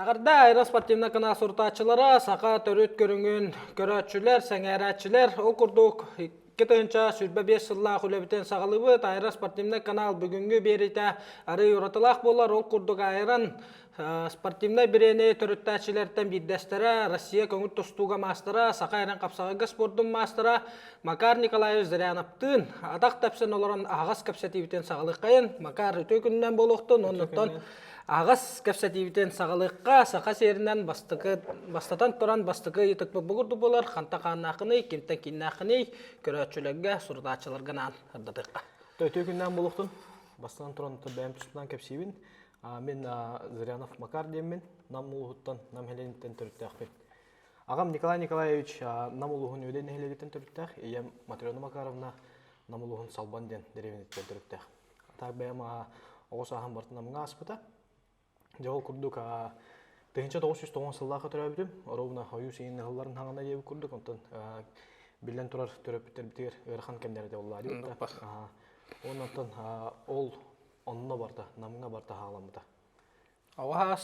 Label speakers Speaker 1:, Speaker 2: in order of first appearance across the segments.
Speaker 1: Эҕэрдэ аэроспортивнай канал сурутааччылара, саха төрүт көрүҥүн көрөөччүлэр, сэҥээрээччилэр. Ол курдук 2025 сыллаах үлэбитин саҕалыыбыт. Аэроспортивнай канал бүгүҥҥү биэриитэ арыый уратылаах буолар. Ол курдук Айрон спортивнай бириэни төрүттээччилэртэн биирдэстэрэ, Россия көҥүл тустууга маастара, саха эрэн хапсаҕайга спордун маастара Макар Николаевич Зыряновтыын атах тэпсэн олорон аһаҕас кэпсэтиибитин саҕалыаххайын. Макар, үтүө күнүнэн буолуохтун. Оннуттан Аҕыс кэпсэтиибитин саҕалыахха, саха сиэринэн бастакы, бастатан туран бастакы ыйытыкпыт бу курдук буолар, хантан хааннааххыный, кимтэн кииннээххиний, көрөөччүлэргэ, сурутааччыларга анаан ырдатыахха.
Speaker 2: Үтүө күннээн буолуохтун. Бастатан туран бэйэм туспунан кэпсиибин. Мин Зырянов Макар диэммин, Нам улууһуттан, Нам нэһилиэгиттэн төрүттээхпин. Аҕам Николай Николаевич Нам улууһун Үөдэй нэһилиэгиттэн төрүттээх, ийэм Матрена Макаровна Нам улууһун Салбан диэн дэриэбинэтиттэн төрүттээх. Так бэйэм оҕо сааһым барытын Намҥа ааспыта. Дьэ ол курдук 1990 сыллаахха төрөөбүтүм. Оруобуна ойуу сиҥин ыһылларын хаҥана диэбит курдук. Онтон биллэн турар төрөппүттэрбитигэр ыарахан кэмнэр этэ буолла диэбит. Уонна онтон ол онно барыта, Намҥа барыта хааламмыта.
Speaker 1: Оҕо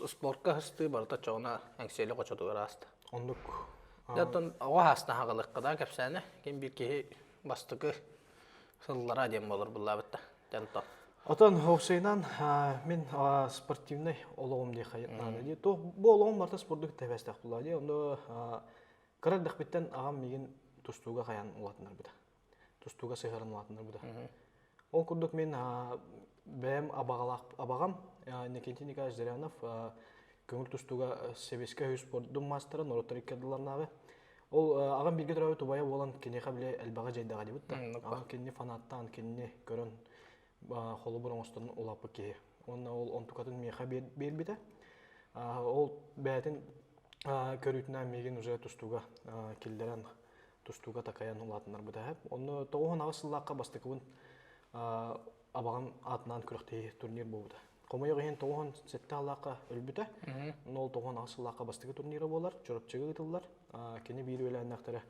Speaker 1: спортка ыһыстыы барыта чоҕуна Эҥсиэли хочотугар ааста.
Speaker 2: Оннук.
Speaker 1: Дьэ оттон оҕо саастан хаҕылыахха да кэпсээнэ ким биир киһи бастакы сыллара диэн буолар буллаабыт да онтон.
Speaker 2: Отон уопсайынан мин спортивнай олоҕум диэххэ наада дии. Туох бу олоҕум барыта спорду кытта тэбэстээх буолла дии. Онно кыра эрдэхпиттэн аҕам миигин тустууга хайаан улаатыннарбыта. Тустууга сыһыаран улаатыннарбыта. Ол курдук мин бэйэм абаҕалаах абаҕам Иннокентий Николаевич Зырянов көҥүл тустууга сэбиэскэй спордун маастара норуоттар икки ардыларынааҕы. Ол аҕам бииргэ төрөөбүт убайа буолан киниэхэ били элбэҕи дьайдаҕа диэбит да. Аҕам кинини фанаттаан, кинини көрөн холобур оҥостон улааппыт киһи. Уонна ол онтукатын миэхэ биэрбитэ. Ол бэйэтин көрүүтүнэн миигин уже тустууга киллэрэн тустууга такайан улаатыннарбыта. Онно 98 сыллаахха бастакыбын абаҕам аатынан күрэхтэһии турнир буолбута. Хомойуох иһин 97 сыллаахха өлбүтэ. Ол 98 сыллаахха бастакы турнира буолар, Чурапчыга ыытыллар. Кини биир үөлээннээхтэрэ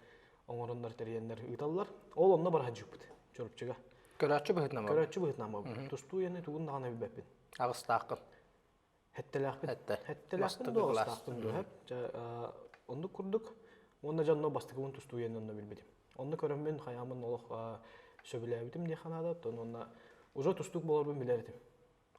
Speaker 2: оҥороннор тэрийэннэр ыыталлар. Ол онно бара сылдьыбыппыт Чурапчыга.
Speaker 1: Көрөөччү быһыытынан
Speaker 2: Көрөөччү быһыытынан барбыт. Тустуу яны тугун даҕаны билбэппин.
Speaker 1: Аҕыстааххын.
Speaker 2: Хэттэлээхпин. Хэттэлээхпин дуо, аҕыстаахпын дуо. Дьэ, оннук курдук. Уонна дьэ онно бастакыбын тустуу иэнин онно билбитим. Онно көрөммүн, хайааммын олох сөбүлээбитим диэххэ наада. Оттон уонна уже тустуук буоларбын билэр этим.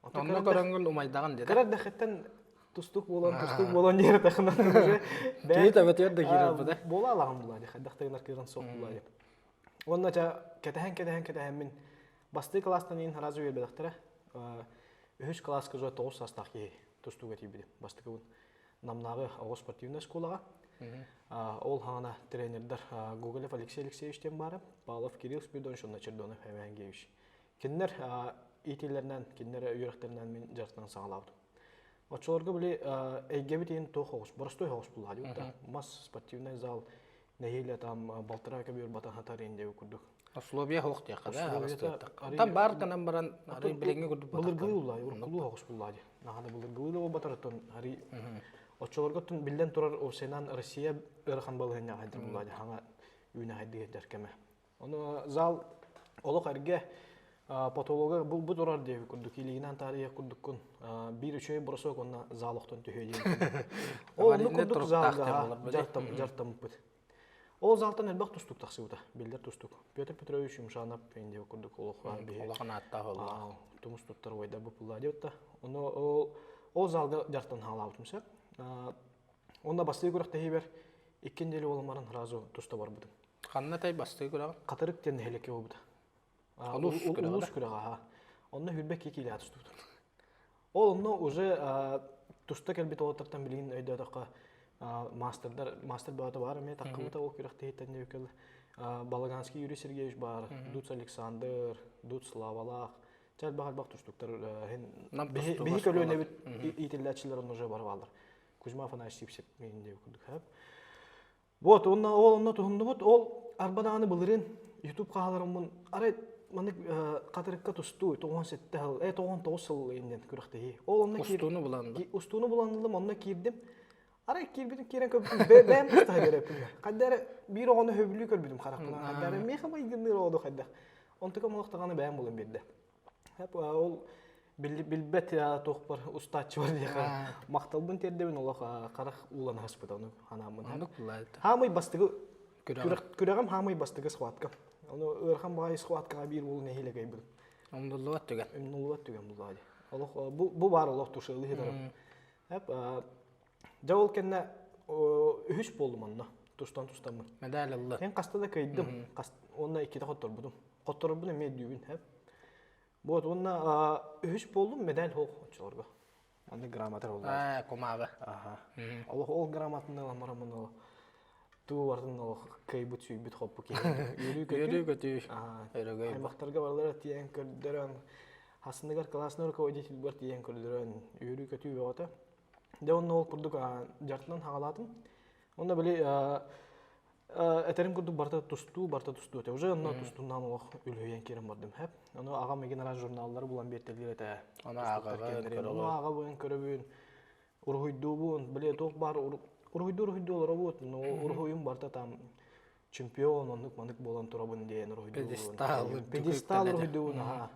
Speaker 1: Онно көрөҥҥүн умайдаҕын диэтэ.
Speaker 2: Кыра эрдэхиттэн тустуук буолан, тустуук буолан диэр этахынан уже
Speaker 1: Киһи төбөтүгэр да киирэр бу да.
Speaker 2: Буола алаҕын була дии, хайдах да гынар кыаҕын суох була дип. Уонна дьэ кэтэһэн-кэтэһэн кэтэһэммин бастыы кылаастан иин сразу үөрбэтэхтэрэ. Үһүс кылааска уже 9 саастаах киһи тустууга тиийбитим. Бастакыбын Намнааҕы оҕо спортивнай школаҕа. Ол хаҥана тренердэр Гоголев Алексей Алексеевич диэн баара, Павлов Кирилл Спиридонович уонна Чердонов Евгеньевич. Кинилэр иитиилэринэн, кинилэр үөрэхтэринэн мин дьарыктанан саҕалаабытым. Оччолорго били эйгэбит иһин туох оҕус, боростуой оҕус буллаҕа дии мас спортивный зал нэһиилэ там балтараа көбүөр батан хатар иин курдук.
Speaker 1: Условия суох диэххэ да Там бар гынан баран арый билиҥҥи курдук
Speaker 2: былыргылыы уллаа уруккулуу оҕус буллаа дии. Наһаа да былыргылыы да буолбатар оттон арый оччолорго биллэн турар Овсенан Россия ыарахан балаһыанньаҕа хайдар буллаа дии хаҥа үүнэ хайдыыр кэмэ. Ону зал олох эргэ потолога бу, бу турар диэби курдук илиигинэн таарыйар курдуккун биир үчүгэй бросок уонна зал охтон түһүө диэн. Ол оннук курдук залга дьартаммыппыт. Ол залтан элбэх тустук тахсыбыта, биллэр тустук. Петр Петрович Юмшанов инде курдук олох биһи
Speaker 1: улахан ааттаах олох.
Speaker 2: Тумус туттар уойда бупулла диэбитта. Ону ол ол залга дьартан хаалаабытым сөп. Онно бастыы күрэхтэһиибэр икки неделя буолан баран сразу туста барбытым.
Speaker 1: Ханна тай бастыы күрэҕин?
Speaker 2: Хатырык диэн нэһилиэккэ буолбута.
Speaker 1: Улуус күрэҕэ
Speaker 2: Улуус күрэҕэ, аха. Онно хүрбэ киилээх тустубутум. Ол онно уже туста кэлбит уолаттартан билигин өйдөөтөххө мастердар мастер бөҕөтө баар эмиэ таххыбыта ол күрэхтэһииттэн диэбиккэ Балаганский Юрий Сергеевич баар, Дуц Александр, Дуц Славалаах, чэ элбэх элбэх тустуктар биһи көлүөнэбит иитиллээччилэр онно уже бар бааллар. Кузьма Афанасьевич Сипсеп миин диэбит курдук. Вот, онно ол онно туһуннубут. Ол арба даҕаны былырыын YouTube хааларыммын арай маннык хатырыкка тустуу 97 сыл, 99 сыл иннин күрэхтэһии. Ол онно
Speaker 1: устууну булан
Speaker 2: устууну буланылым, онно киирдим. Арай киирбитим киирэн көрбүтүм, бэйэм туста береппин. Хайда эрэ биир оҕону хөбүлүү көрбүтүм харахпынан. Хайда эрэ миэхэ майгынныыр оҕону хайдах. Онтукам олох даҕаны бэйэм булан биэрдэ. Ол Билбэт туохпар устааччыбар диэхэ махталбын тиэрдэбин олох харах уулан аһаспыта ону ханааммын.
Speaker 1: Оннук булаайта.
Speaker 2: Хаамый бастыгы күрэҕим хаамый бастыгы схватка. Ону ыарахан баҕайы схваткаҕа биир уолу нэһиилэ кыайбытым.
Speaker 1: Умнуллубат түгэн.
Speaker 2: Умнуллубат түгэн буллаҕа дии. Олох бу бу баар олох тушалыы сытарым. Эп дьэ ол кэннэ үһүс буоллум онно. Тустан тустаммын.
Speaker 1: Медаль ылла.
Speaker 2: Мен хаста да кыайдым. Уонна иккитэ хотторбутум. Хотторорбун эмиэ өйдүүбүн. Эп Вот уонна үһүс буоллум медаль суох оччолорго. Маннык грамота буолла.
Speaker 1: Аа, кумааҕы.
Speaker 2: Аха. Олох ол грамотаны ылан бараммын ол туу бартын олох кыайбыт сүүйбүт хоппу киһи. Үөрүү-көтүү.
Speaker 1: Үөрүү-көтүү. Өрөгөй.
Speaker 2: Аймахтарга барылара тиийэн көрдөрөн, хасыныгар классный руководитель тиийэн көрдөрөн үөрүү-көтүү бөҕөтө. Дьэ онно ол курдук дьартынан хаҕалаатым. Онно били Этэрим курдук барыта тустуу, барыта тустуу этэ. Уже онно тустуунан олох үлүһүйэн киирэн бардым. Хэп. Ону аҕам игин араас журналлары булан биэртэлиир этэ.
Speaker 1: Ону ааҕаҕын,
Speaker 2: Ону ааҕабын, көрөбүн, уруһуйдуубун. Били туох баар уруһуйдуу уруһуйдуу олоробут. Но уруһуйум барыта там чемпион оннук манык буолан турабын диэн уруһуйдуубун.
Speaker 1: Пьедестал.
Speaker 2: Пьедестал уруһуйдуубун, аха.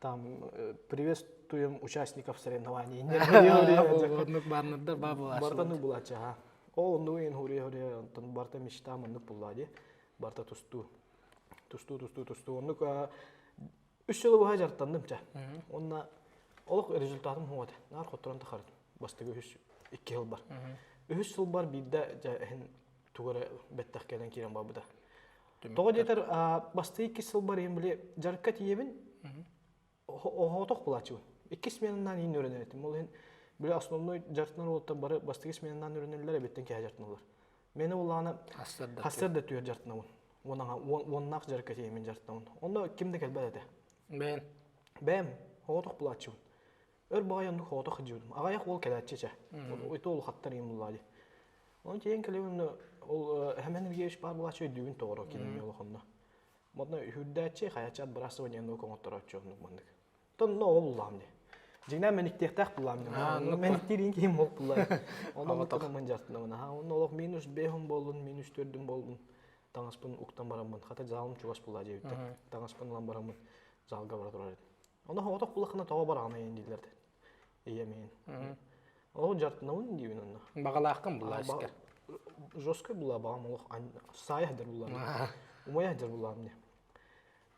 Speaker 2: Там приветствуем участников соревнований.
Speaker 1: Оннук баннердар баа буолааччылар.
Speaker 2: Барта оннук булааччы, аха. Ол оннугу иһин хуруйа-хуруйа, онтон барта мечта маннык буллаа дии. Барта тустуу. Тустуу, тустуу, тустуу. Оннук үс сылы быһа дьарыктанным чэ. Уонна олох результатым суох этэ. Наар хотторон тахарытым. Бастакы үһүс икки сыл бар. Үһүс сыл бар биирдэ дьэ иһин тугу эрэ бэттэх кэлэн киирэн барбыта. Тоҕо диэтэр, бастакы иккис сылбар иһин били дьарыкка тиийэбин, оһоотох булааччыбын. Иккис сменанан иһин үөрэнэр этим. Ол иһин били основной дьарыктанар уолаттар бары бастакы сменанан үөрэнэллэр эбиттэн кэһэ дьарыктаналлар. Мени улаана хассар да түөр дьарыктанабын. Уоннаах дьарыкка тиийэмин дьарыктанабын. Онно ким да кэлбэт этэ.
Speaker 1: Бэйэн?
Speaker 2: Бэйэм оҕотох булааччыбын. Өр баҕайы оннук оҕотох сылдьыбытым. Аҕыйах уол кэлээччи чэ. Ити улахаттар ийэм буллаа дии. Онон тиийэн кэлэбин ол Хэмэн Ильич баар буолааччы өйдүүбүн тоҕоро кинини олох онно. Модно үһүрдээччи, хайаччы отбрасывание оннук оҥотторооччу оннук маннык. Тон оҕо буллаам дии. Дьиҥнээн мэниктиэхтээх буллаам дии. Мэниктиир киһим ол буллаам. Онно мын дьартынабын. Аха, онно олох минус бэһим буоллун, минус төрдүм буоллун. Таҥаспын уктан бараммын. Хата залым чугас буллаа диэбиттэр. Таҥаспын ылан бараммын залга бара турар этим. Ону оҕотох булахына тоҕо бараҕын эйин дииллэр ийэм иһин. Ол дьартынабын диибин онно.
Speaker 1: Баҕалааххын буллаа искэр.
Speaker 2: Жесткой була баҕам олох саайа сылдьар буллаам. Умайа сылдьар буллаам дии.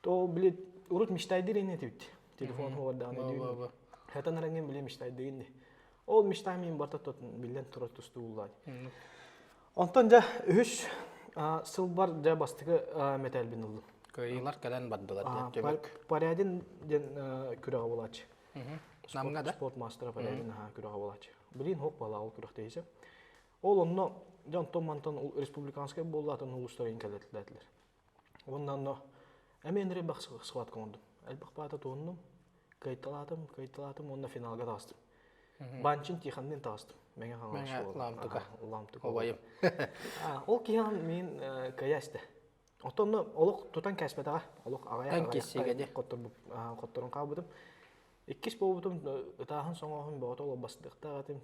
Speaker 2: То били урут мечтайдыр ини этибит. Телефон хуордаҕына дүүн. Хатан арангин били мечтайдыгын ди. Ол мечтам мин барта биллэн турар тустуу буллаа. Онтон дьэ үһүс сылбар дьэ бастакы мэтээлбин ыллым.
Speaker 1: Кыайыылар кэлэн бардылар диэн түмүк.
Speaker 2: Порядин диэн күрэҕэ буолааччы.
Speaker 1: Намҥа да?
Speaker 2: Спорт мастера Порядин аха күрэҕэ буолааччы. Билин хоп буолаа ол күрэхтэһиисэ. Ол онно дьэ онтон мантан республиканскай буоллаатын улуустарын кэлэтилэтилэр. Уонна онно эмиэ элбэх схватка оҥордум. Элбэх баата туһуннум, кыайталаатым, кыайталаатым уонна финалга таҕыстым. Банчин Тихонныын таҕыстым. Мэҥэ Хаҥалас
Speaker 1: Мэҥэ Лаамтыка.
Speaker 2: Лаамтыка.
Speaker 1: Убайым.
Speaker 2: Ол киһи миин кыайа истэ. Оттон онно олох тутан кээспэтэҕэ. Олох аҕыйах
Speaker 1: Эн
Speaker 2: хотторун хаалбытым. Иккис буолбутум ытааһын соҥооһун бөҕөтө олох бастыахтаах этим.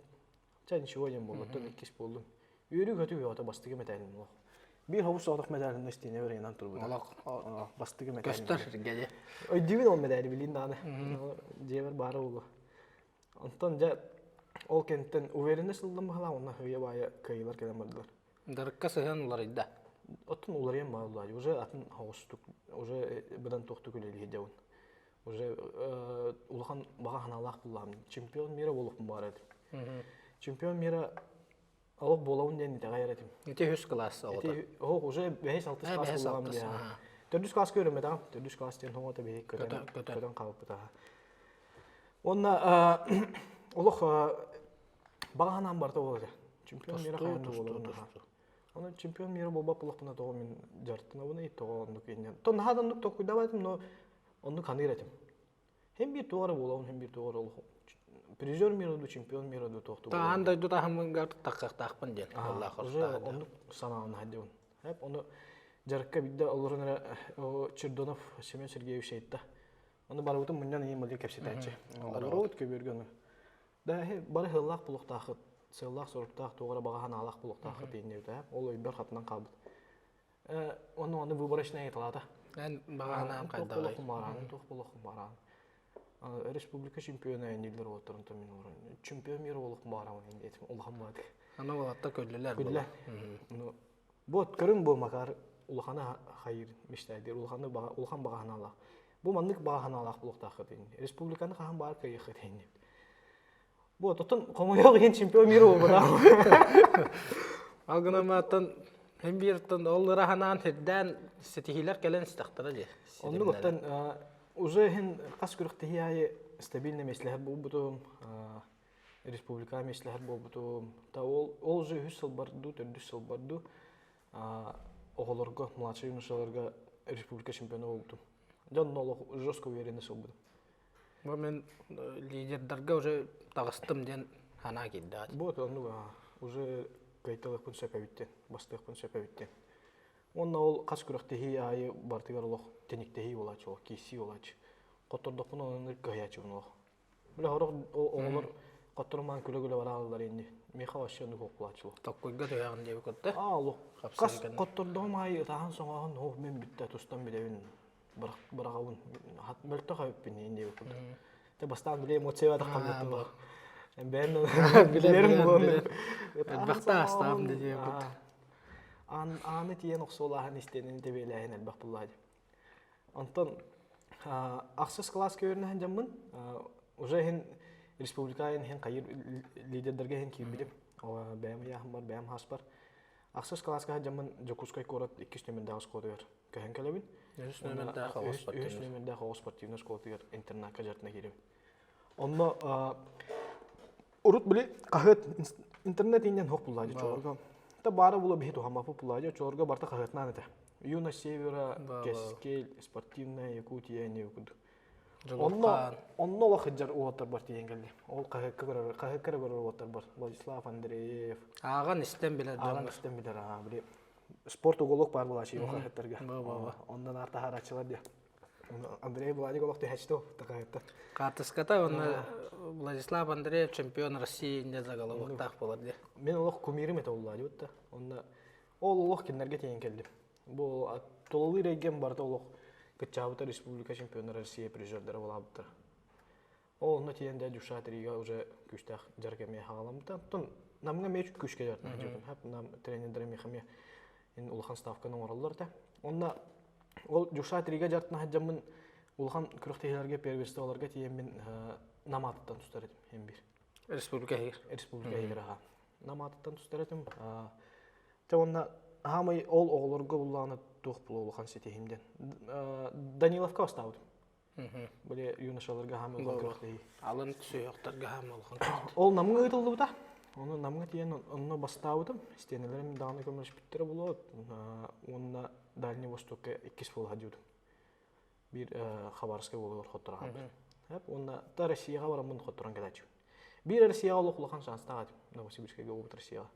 Speaker 2: Чэ ничего диэн буолла, оттон иккис буоллум. Үөрүү-көтүү бөҕөтө бастакы мэтээлим олох. Биир хобус соҕотох мэтээлин истиэнэ бэригинэн турбута.
Speaker 1: Олох
Speaker 2: бастакы мэтээлим.
Speaker 1: Көстөр сиргэ
Speaker 2: Өйдүүбүн ол мэтээли билин даҕаны. Дьиэбэр баара буолуо. Онтон дьэ ол кэнниттэн уверенность ыллым баһылаах уонна өйө баайа кыайыылар кэлэн бардылар.
Speaker 1: Дарыкка сыһыан уларыйда.
Speaker 2: Оттон уларыйан бааллар. Уже атын оҕустук, уже быдан туохтук үлэлиир дьабын. Уже улахан баҕа санаалаах буллаҕым. Чемпион мира буолуохпун баҕар этим. Чемпион мира олох буолабын диэн итэҕэйэр этим.
Speaker 1: Ити үһүс кылаас оҕото.
Speaker 2: Ити оһох уже бэһис алтыс класс буоллаҕым диэн. Төрдүс класска үөрэммэтэҕим. Төрдүс класс диэн оҕото биһиги көтөн көтөн хаалбыта. Уонна олох баҕа санаам барыта ол этэ. Чемпион мира хайан да буолабын. Оны чемпион мира буолбат буоллахпына тоҕо мин дьарыктанабыный, тоҕо оннук инньэ. То наһаа да оннук толкуйдаабатым, но оннук ханыыр этим. Хем биир туох эрэ буолабын, хем биир туох эрэ олох призер мира ду, чемпион мира ду туох
Speaker 1: Аан дойду таһымыгар таххахтаахпын диэн
Speaker 2: Уже оннук санааны хаддыбын. Хеп ону дьарыкка биирдэ олорон эрэ Чердонов Семен Сергеевич ыйытта. Ону барыбытын мунньан ийэм мыльы кэпсэтээччи. Олоробут көбүөргэ ону. Да бары сыаллаах булуохтаахыт, сыаллаах-соруктаах туох эрэ баҕа санаалаах булуохтаахыт диэн Ол өйбөр хатынан хаалбыт. Ону аны выборочная ыйыталаата.
Speaker 1: Эн баҕа санаам
Speaker 2: хайдаҕый? Туох буолуоххун баҕараан, туох буолуоххун баҕараан. Республика чемпиона дииллэр уолаттар онтон мин олорон чемпион мира олох баарабын диэтим улахан баатык.
Speaker 1: Аны уолаттар көрдүлэр.
Speaker 2: Күллэ. Ну вот көрүҥ бу Макар улахана хайыр мечтайдыр улаханы улахан баҕа санаалаах. Бу маннык баҕа санаалаах буолуохтааххыт ини. Республиканы хаһан баар кыайыаххыт ини. Вот оттон хомойуох иһин чемпион мира буолбатах.
Speaker 1: Ал гынан Һин бииртэн ол ыраһанаан сирдээн ситиһиилэр кэлэн истэхтэрэ дии.
Speaker 2: Оннук оттон уже иһин хас күрэхтэһии аайы стабильно миэстэлэһэр буолбутум, республикаҕа миэстэлэһэр буолбутум. Та ол ол уже үһүс сылбар дуу, төрдүс сылбар дуу оҕолорго, младший юношаларга республика чемпиона буолбутум. Дьон онно олох жестко уверенно сылбытым.
Speaker 1: Бу мен лидердарга уже таҕыстым диэн санаа киирдэ.
Speaker 2: Вот оннук уже кыайталыахпын сөп эбиттин, бастыахпын сөп эбиттин. Уонна ол хас күрэхтэһии аайы бартыгар олох тиниктэһии буолааччы, олох киирсии буолааччы. Хоттордохпун онон кыһайааччыбын олох. Бile хорох оҕолор хотторумаан күлэ-күлэ барааллар инни. Миэхэ вообще оннук буолааччы.
Speaker 1: Токкуйга төһөҕүн диэби көрдө.
Speaker 2: Аа олох. Хас хоттордоҕум аайы ытаһан соҥооһун, ох мен бүттэ тустан билэбин быраҕабын мөлтөх эбиппин иин диэбит курдук. Те бастаан били эмоция таххаммыттым. Бэйэм билэрим буолан.
Speaker 1: Элбэхтэ астаам диэбит.
Speaker 2: Аан ааны тиийэн охсуолааһын истиэнин тэбиэлээһин элбэх буллаа дии. Онтон ахсыс кылааска үөрэнэһэн дьаммын уже иһин республика иһин хайыр лидердэргэ иһин киирбитим. Бэйэм ыйааһым бар, бэйэм хаспар. Ахсыс кылааска дьаммын Дьокуускай куорат иккис нүөмэрдээх оскуолатыгар көһөн кэлэбин.
Speaker 1: Үһүс нүөмэрдээх оҕо спортивнай.
Speaker 2: Үһүс нүөмэрдээх оҕо спортивнай оскуолатыгар интернакка дьарытына киирэбин. Онно урут били хаһыат интернет иннен хоп буллаадьы чолорго. Та баара була биһи тухаммаппыт буллаадьы чолорго барта хаһыатнаан этэ. Юность Севера, Кэскил, Спортивная Якутия не курдук. Онно онно олох сылдьар уолаттар бар тиийэн кэлли. Ол хаһыакка көрөр, хаһыакка эрэ көрөр уолаттар бар. Владислав Андреев.
Speaker 1: Ааҕан истэн билэр дьон.
Speaker 2: Ааҕан истэн билэр, аа, били спорт уголок баар буолааччы его хаһыаттарга. Оннон аар таһаарааччылар диye. Андрей Владик олох түһэччи хаһыаттар.
Speaker 1: Хаартыската онно Владислав Андреев чемпион России инде заголовоктаах буолар диye.
Speaker 2: Мен олох кумирим этэ олла диэбит да. Онно ол олох кинилэргэ тиийэн кэллим. Бу тулалыыр эйгэм барыта олох кыччаабыта республика чемпионнара Россия призердара буолаабыттар. Ол онно тиийэн дэ Дюша Трига уже күүстээх дьарык эмиэ хаҕаламмыта. Оттон Намҥа эмиэ күүскэ дьарыктаах Нам тренердэрэ миэхэ эмиэ улахан ставканы оҥороллор этэ. Онно ол Дюша Трига дьарыктана сылдьаммын улахан күрэхтэһиилэргэ первенстволарга тиийэммин Нам аатыттан тустар этим эм биир.
Speaker 1: Республика иһигэр.
Speaker 2: Республика иһигэр аха. Нам аатыттан тустар этим. Те онно хаамай ол оҕолорго буллаҕына туох буолуо улахан ситиһим диэн. Даниловка бастаабытым. Били юношаларга хаамай улахан күрэхтэһии.
Speaker 1: Алын сүһүөхтэргэ хаамай улахан күрэхтэһии.
Speaker 2: Ол Намҥа ыытыллыбыта. Ону Намҥа тиийэн онно бастаабытым. Истиэнэлэрим даҕаны көмөлөспүттэрэ буолуо. Уонна Дальний Востокка иккис буола сылдьыбытым. Биир Хабаровскай уолугар хотторо хаалбытым. Уонна та Россияҕа бараммын хотторон кэлээччибин. Биир Россияҕа олох улахан шанстаах этим. Новосибирскайга буолбут Россияҕа.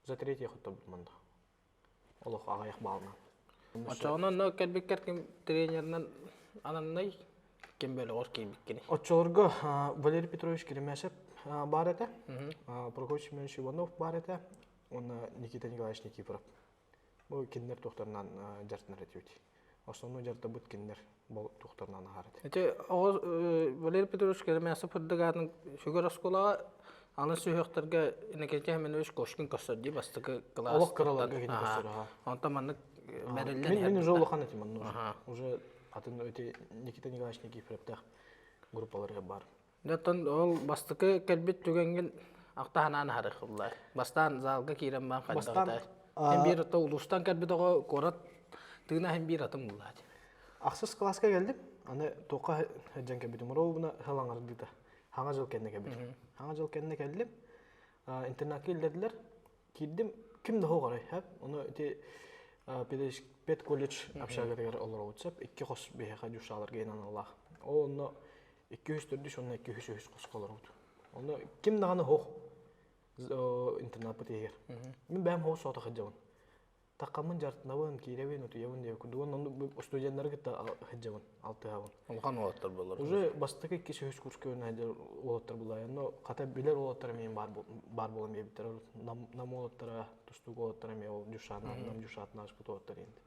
Speaker 2: За третье хотторбутум онно. Олох аҕыйах баалынан.
Speaker 1: Оччоҕуна онно кэлбиккэр ким тренеринэн ананнай ким бөлөҕөр киирбиккиний?
Speaker 2: Оччолорго Валерий Петрович Керемясов баар этэ, Прокопий Семенович Иванов баар этэ уонна Никита Николаевич Никифоров. Бу кинилэр туохтарынан дьарыктанар этибит. Основной дьарыктабыт кинилэр туохтарынан аһар этэ.
Speaker 1: Ити оҕо Валерий Петрович Керемясов үрдүк аатын сүгэр оскуолаҕа аны сүһүөхтэргэ Иннокентий Семенович Кошкин көрсөр дии бастакы кылаас.
Speaker 2: Олох кыраларга кини көрсөр аха.
Speaker 1: Онтон маннык бэриллэн
Speaker 2: Мин, мин уже улахан этим онно. Уже атын эти Никита Николаевич Никифоровтаах группаларга бар.
Speaker 1: Оттон ол бастакы кэлбит түгэҥҥин ахта санаан аһарыаххыллар. Бастаан залга киирэн баран хайдах Эн биир ото улуустан кэлбит оҕо куорат тыына иһин биир атын буллаат.
Speaker 2: Ахсыс кылааска кэлдим. Аны туохха сылдьан кэлбитим. Ровно сыл аҥардыыта. Хаҥа дьыл кэннэ кэлбитим. Хаҥа дьыл кэннэ кэллим. Интернакка иллэрдилэр. Киирдим. Ким да хоҕорой. Ону ити педколледж общагатыгар олоробут сөп. Икки хос биһиэхэ дюшаларга аналлаах. Ол онно 204 уонна 203 хоско олоробут. Онно ким даҕаны хоох интернаппыт иһигэр. Мин бэйэм хоос соҕотох сылдьабын. Таххаммын дьарытынабын, киирэбин, утуйабын диэбит курдук. Онно студеннары кытта сылдьабын, алтыһабын.
Speaker 1: Улахан уолаттар буолар.
Speaker 2: Уже бастакы иккис үһүс курска үөрэнэ уолаттар буллар. Но хата билэр уолаттар эмиэ баар баар буолан биэрбиттэр. Нам, нам уолаттара, тустуук уолаттара эмиэ ол Дюшана, нам Дюшатына ааспыт уолаттар инди.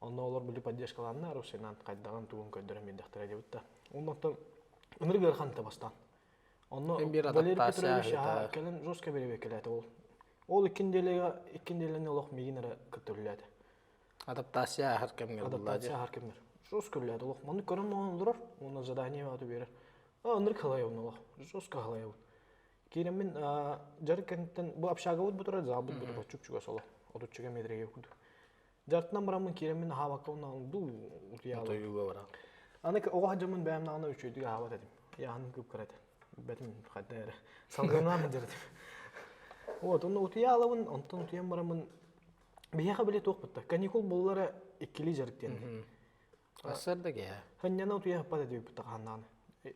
Speaker 2: Онно олор били поддержкалааннар, Русинан хайдаҕын тугун көрдөрөн биэрдэхтэрэ диэбит да. Оннуттан Ынырык ыарахан этэ бастаан. Онно Валерий Петрович кэлэн жестко бэрэбиэркэлээтэ ол. Ол икки неделяга икки неделяны олох миигин эрэ кытта үлэлээтэ.
Speaker 1: Адаптация ааһар кэмҥэр
Speaker 2: Адаптация ааһар кэмҥэр. Жестко үлэлээтэ олох. Маннык көрөн оҥорон олорор, уонна задание ааты биэрэр. А ынырык халайабын олох. Жестко халайабын. Киирэммин дьарык кэнниттэн бу общагабыт бу турар, залбыт бу турар чуп-чугас олох. Отуччуга метрге курдук. Дьартынан бараммын киирэммин аһаабакка уонна дуу утуйаалым.
Speaker 1: Утуйууга баран.
Speaker 2: Аны оҕо сылдьаммын бэйэм даҕаны үчүгэйдик аһаабат этим. Яһаным кып-кыра этэ. Билбэтим хайда эрэ. Салгыннаан сылдьар этим. Вот, онно утуйаалабын, онтон утуйан бараммын биһиэхэ били туох бутта. Каникул буоллара иккилии дьарык диэн.
Speaker 1: Сарсыарда киэһэ.
Speaker 2: Ханньана утуйа сыппат этибит хаһан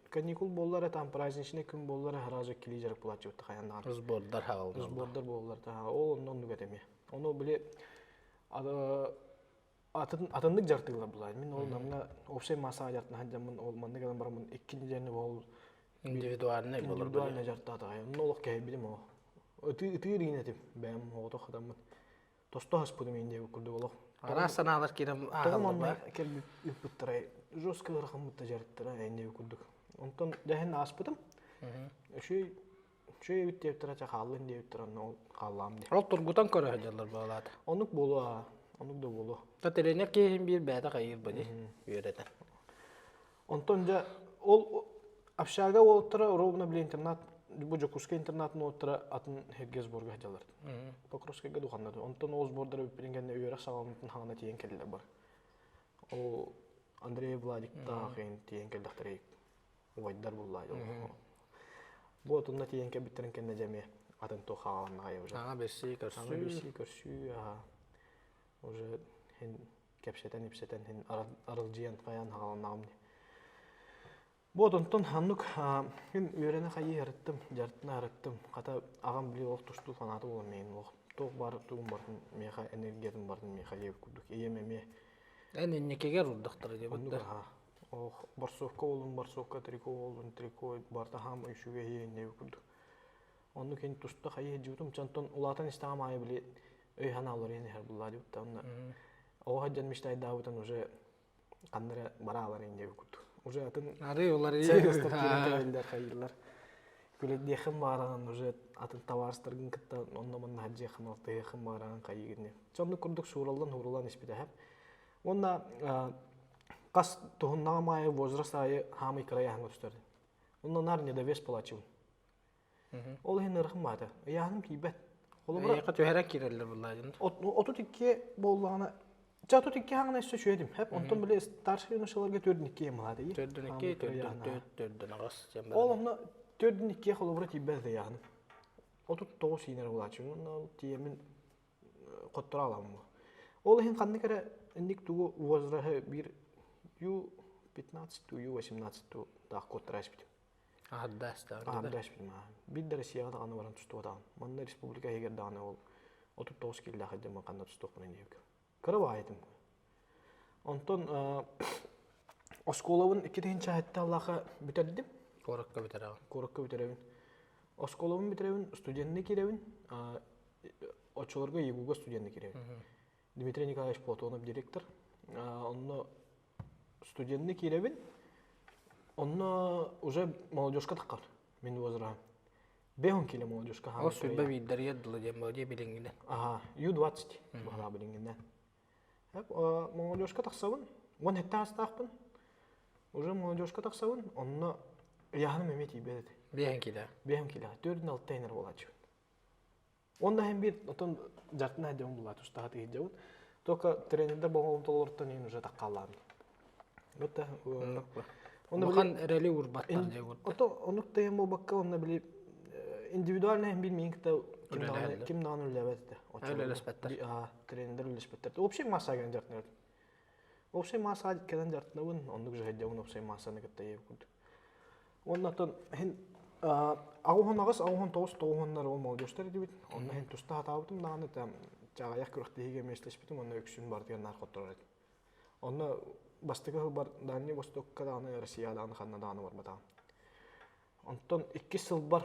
Speaker 2: Каникул буоллар там праздничный күн буоллар сразу иккилии дьарык буолааччыбыт хайан даҕаны.
Speaker 1: Сбордар хаалаллар.
Speaker 2: Сбордар буоллар ол онно оннук этэ эмиэ. Ону били атын атыннык дьартыылар булаа. Мин ол намҥа общай массаҕа дьартына сылдьаммын ол манна кэлэн бараммын икки нэдиэлэни ол
Speaker 1: индивидуальный болор
Speaker 2: индивидуальный дьартаатаҕай. Онно олох кэһэйбитим ол. Ытыы ытыыр иин этим бэйэм оҕотох хатаммын. Тосто хаспытым иин диэбит курдук олох.
Speaker 1: Араас санаалар киирэн
Speaker 2: Тоҕо манна кэлбит ыыппыттара жестко ыарахаммытта дьарыктара иин диэбит курдук. Онтон дьэһин ааспытым. Үчүгэй Үчүгэй эбит диэбиттэрэ, чэ хааллын диэбиттэрэ, онно ол хааллаҕым дии.
Speaker 1: Ол тургутан көрө сылдьаллар буолаата.
Speaker 2: Оннук буолуо, оннук да буолуо.
Speaker 1: Та тренер киһин биир бэйэтэ хайыыр быди үөрэтэн.
Speaker 2: Онтон дьэ ол общага уолаттара ровно били интернат бу Дьокуускай интернатын уолаттара атын сиргэ сборга сылдьаллар. Покровскайга духаннар. Онтон ол сбордара бүппүтүн кэннэ үөрэх саҕаламмытын хаҥана тиийэн кэллилэр бар. Ол Андрей Владиктаах тиийэн кэллэхтэрэ убайдар буллаа Бу отунна тиийэн кэлбиттэрин кэннэ дьэ эмиэ атын туох хааланнаҕай уже.
Speaker 1: Саҥа билсии көрсүү.
Speaker 2: Саҥа билсии көрсүү аха. Уже хин кэпсэтэн ипсэтэн хин арылдьыйан хайаан хааланнаҕым дии. Бу отонтон ханнык хин үөрэнэ хайыы арыттым, дьартына арыттым. Хата аҕам били олох тустуу фаната буолан миин олох туох баар тугум бартын миэхэ энергиятын бартын миэхэ диэбит курдук. Ийэм эмиэ
Speaker 1: Эн инникигэр урдахтара диэбиттэр.
Speaker 2: Ох, борсуокка буоллун, борсуокка, трико буоллун, трико, барыта хаам үчүгэй диэбит курдук. Оннук иһин туста хайыы сылдьыбытым. Онтон улаатан истэҕим аайы били өй-санаа уларыйан иһэр буллаа диэбит. Онно оҕо сылдьан мечтайдаабытын уже ханна эрэ бараалар ин диэбит курдук. Уже атын
Speaker 1: Арыы уларыйыы.
Speaker 2: ценностар киирэн кэлэллэр хайыыллар. Күлэдиэххин баҕараҕын уже атын табаарыстаргын кытта онно-манна сылдьыаххын, алтыһыаххын баҕараҕын хайыыгын диэн. Соннук курдук суураллан-ууруллан испитэ. Уонна хас туһуннаҕым аайы возраст аайы хаамый кыра ыйааһыҥҥа түстэр. Онно наар недовес буолааччыбын. Ол иһин ыарахан баата. Ыйааһыным тиийбэт.
Speaker 1: Холобура Эйиэхэ түһэрэн киирэллэр буоллаа
Speaker 2: 32 буоллаҕына чэ 32 хаҥана өссө үчүгэйдим. Хэп онтон били старший юношаларга 42 емалаата.
Speaker 1: 42, 44, 48
Speaker 2: Ол онно 42 холобура тиийбэт ыйааһыным. 39 иинэр буолааччыбын. Онно тиийэммин хотторо аламмын. Ол иһин ханнык эрэ инник тугу возраһы биир Ю-15 ту Ю-18 ту таах куоттара испитим.
Speaker 1: Аһарда
Speaker 2: испитим. Биир да Россияҕа даҕаны баран тустубатаҕым. Манна республика иһигэр даҕаны ол 39 киилээх дьаммын ханна тустуохпун диэбиккэ. Кыра баайытым. Онтон оскуолабын 2007 аллаха бүтэрдим.
Speaker 1: Куоракка бүтэрэҕин.
Speaker 2: Куоракка бүтэрэбин. Оскуолабын бүтэрэбин, студенныы киирэбин. Оччолорго ЕГУга студенны киирэбин. Дмитрий Николаевич Платонов директор. Онно студенны киирэбин. Онно уже молодежка таххар мин возраһым. Бэһон киле молодежка.
Speaker 1: Ол сүрбэ биирдэригэр дылы диэн молодежь билиҥҥинэн.
Speaker 2: Аха, Ю-20 баһылаа билиҥҥинэн. Молодежка тахсабын. Уон хэтте астаахпын. Уже молодежка тахсабын. Онно ыйааһыным эмиэ тиийбэт этэ.
Speaker 1: Биэһэн килэ.
Speaker 2: Биэһэн килэ. Төрдүн алта инер буолааччыбын. Уонна иһин биир отон дьартына дьон булаа тустаха тиһидьэбит. Только тренердэр болҕомтолоруттан иһин уже таккаалаам. Вот
Speaker 1: Улахан эрэли уурбаттар дьэ
Speaker 2: Ото онук тайым буолбакка онно били индивидуально иһин биир миин кытта ким даҕаны үлэлээбэт этэ.
Speaker 1: Үлэлэспэттэр.
Speaker 2: Тренердэр үлэлэспэттэр. Общий массаға кэлэн дьартынар. Общий массаға кэлэн дьартынабын, оннук же сылдьабын общий массаны кытта ийэбит курдук. Уонна оттон иһин 88, 89, 90-нар ол молодежтар этибит. Онно иһин туста сатаабытым даҕаны там чаҕайах күрэхтэһиигэ миэстэлэспитим уонна үксүн барытыгар наар хотторор этим. Онно бастакы сылбар Дальний Востокка даҕаны, Россия даҕаны ханна даҕаны барбатаҕым. Онтон иккис сылбар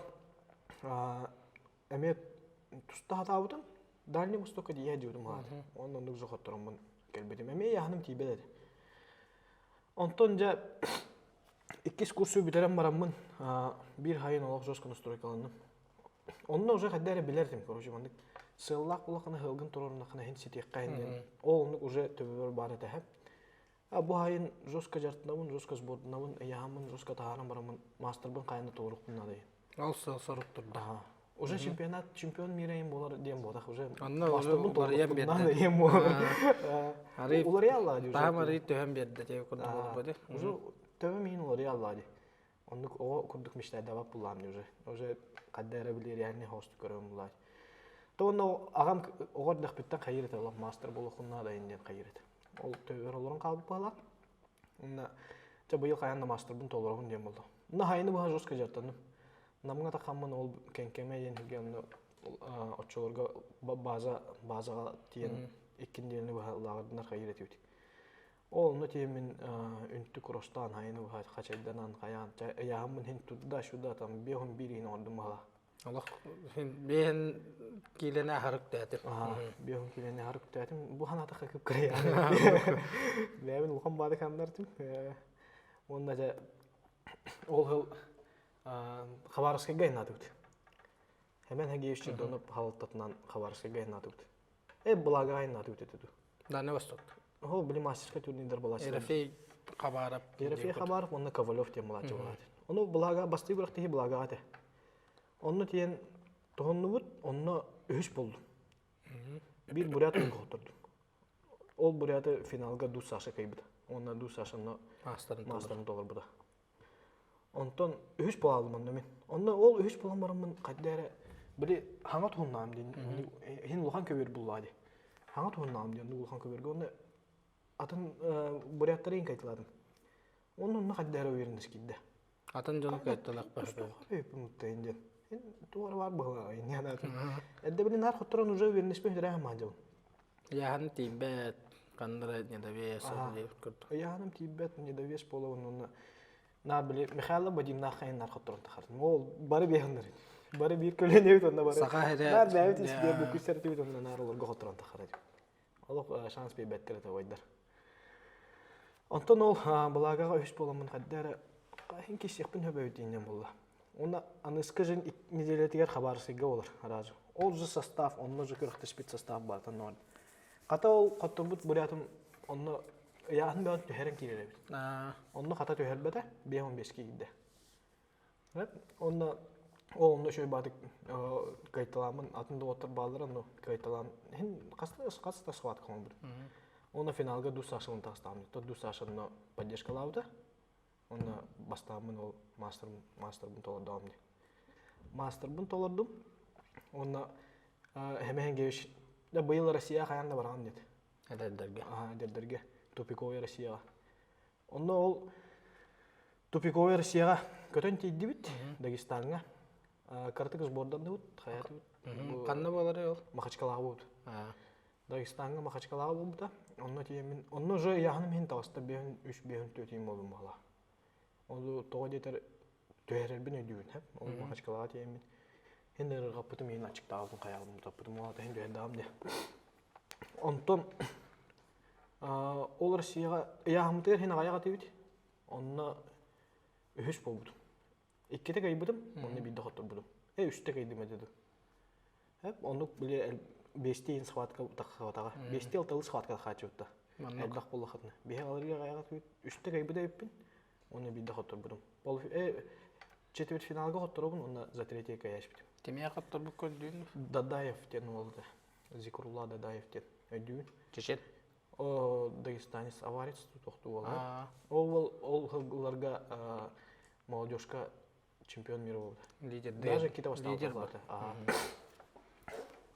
Speaker 2: эмиэ туста сатаабытым. Дальний Востокка тиийэ диэбитим аата. Онно оннук же хоттороммун кэлбитим. Эмиэ яһаным тиийбэт этэ. Онтон дьэ. Иккис курсу бүтэрэн бараммын биир хайын олох жестко настройкаланным. Онно уже хайда эрэ билэрдим, короче, маннык сыаллаах булахына ыалгын туруорунахына иһин ситиэххэ диэн. Ол оннук уже төбөбөр баар этэһэ. А бу хайын жестко дьартынабын, жестко сбордунабын, ыйаһаммын, жестко таһааран бараммын, мастербын хайын да надо.
Speaker 1: Ол сыл сорук турда.
Speaker 2: Уже чемпионат, чемпион мира им болар диэн буолах уже.
Speaker 1: Онно уже уларыйан
Speaker 2: биэрдэ. Диэн буолар. Уларыйа алла
Speaker 1: ди. Таһым арый төһөн биэрдэ диye курдук болбу
Speaker 2: Уже төбө миин уларыйа алла ди. Оннук оҕо курдук мечтайдабат буллаам ди уже. Уже хадда эрэ били реальный хосту көрөм буллаай. То онно аҕам оҕо эрдэхпиттэн хайыр этэ олох мастер буолуоххун наада диэн хайыр этэ. Ол төбөр олорон хаалбыт баалаах. Онно чэ быйыл хайаан да мастербын толоробун диэн буолла. Онно хайыны быһа жестко дьарыктанным. Намҥа тахаммын ол Кэҥкэмэ диэн сиргэ онно оччолорго база базаҕа тиийэн икки нэдиэлэни быһа лааҕырданар хайыыр этибит. Ол онно тиийэммин үнтү кросстаан хайыны быһа хачайданан хайаан ыйааһыммын иһин туда сюда там биэһун биир иһин оҥордум баһала.
Speaker 1: Олох биэһин киилэни аһарык тээтим.
Speaker 2: Биэһун киилэни аһарык тээтим. Бу ханаатахха кып кырайа. Бэйэбин улахан баады каннартым. Уонна дьэ ол сыл Хабаровскайга айнаатыбыт. Хэмэн Хагеевич Чердонов халалтатынан Хабаровскайга айнаатыбыт. Э, благо айнаатыбыт этэ ду.
Speaker 1: Дальний Восток.
Speaker 2: О, били мастерская турнирдар была.
Speaker 1: Ерофей Хабаров.
Speaker 2: Ерофей Хабаров, онно Ковалев диэн младший была. Ону благо бастыы күрэхтэһии благо ате. Онно тиэн тоһоннубут, онно үһүс болдум. Биир бурят хоттордум. Ол буряты финалга Ду Саша кыйбыта. Онно Ду Саша мастерын толорбута. Онтон үһүс буолалым онно мин. Онно ол үһүс буолан бараммын хайда эрэ били хаҥа туһуннаам диэн иһин улахан көбүөр буллаа дии. Хаҥа туһуннаам диэн улахан көбүөргө онно атын буряттары иҥ кайтылаатым. Онно онно хайда эрэ уверенность киирдэ.
Speaker 1: Атын дьону кыатталах
Speaker 2: баһыйын диэн. Туора бар быһылаа инниан атын. Эрдэ били нар хотторон уже уверенность бин маадьабын.
Speaker 1: Ыйааһын тиийбэт, ханнара недовес диэбит курдук.
Speaker 2: Ыйааһыным тиийбэт, недовес буолабын уонна наар били Михайло Бадимнаах хайыннар хотторон тахардым. Ол бары биэһиннэр. Бары биир көлүөнэбит онно бары.
Speaker 1: Саха
Speaker 2: эрэ. Наар бэйэбит испиэр бүкүссэртибит онно наар олорго хотторон тахар этим. Олох шанс биэрбэттэр этэ убайдар. Онтон ол былаагаҕа үһүс буоламмын хайда эрэ иһин киссиэхпин хөбөбүт диэн буолла. Уонна аныска жин неделятигэр Хабаровскайга болар аразу. Ол же состав, онно же күрэхтэспит состав баатан ноор. Хата ол хотторбут бурятым онно ыйааһын бөҕөн түһэрэн киирэр эбит. Онно хата түһэрбэтэ, 5-15 киирдэ. Онно ол онно үчүгэй баатык кыайталааммын атын доҕоттор бааллара онно кыайталаан иһин хаста хаста схватка оҥорбут. Онно финалга Ду Сашалын таҕыстаҕым. Ду Саша онно поддержкалаабыта. Онно бастааммын ол мастер мастербын толордоҕум дии. Мастербын толордум. Онно Хэмэһэн Гевич да быйыл Россия хайаан да бараҕын диэт.
Speaker 1: Эдэрдэргэ.
Speaker 2: Аа, эдэрдэргэ. Тупиковая Россияҕа. Онно ол Тупиковая Россияҕа көтөн тиийдибит Дагестаҥҥа. Кыратык сборданныбыт, хайаатыбыт.
Speaker 1: Ханна буоларый ол?
Speaker 2: Махачкалаҕа буолбут. Дагестаҥҥа Махачкалаҕа буолбута. Онно тиийэммин, онно уже ыйааһыным иһин таҕыста биэһин үс биэһин түөртүүн буоллум баҕалаах. Ол тоҕо диэтэр түһэрэрбин өйдүүбүн һэп. Ол Махачкалаҕа тиийэммин иһин ыарырҕаппытым иһин аччыктаабытым хайаабытым таппытым ол аата иһин түһэрдэҕим диэ. Онтон Ол Россияҕа ыйааһыммытыгар иһин аҕыйах этибит. Онно үһүс буолбутум. Иккитэ кыайбытым, онно биирдэ хотторбутум. Э, үстэ кыайдым этэ дуу. Оннук били биэстии иһин схватка тахсыбатаҕа. Биэстии алталыы схватка тахааччыбытта. Элбэх буоллахытына. Биһи аларга аҕыйах этибит. Үстэ кыайбыта эбиппин, онно биирдэ хотторбутум. Ол э четвертьфиналга хотторобун, онно за третье кыайаачпытым.
Speaker 1: Кимиэхэ хотторбут көрдүүн?
Speaker 2: Дадаев диэн уол этэ. Зикрулла Дадаев диэн өйдүүбүн.
Speaker 1: Чечен?
Speaker 2: Дагестанец аварец тохтуу буолар. Ол ол ылларга молодежка чемпион мира буолбута.
Speaker 1: Лидер.
Speaker 2: Даже какие-то лидер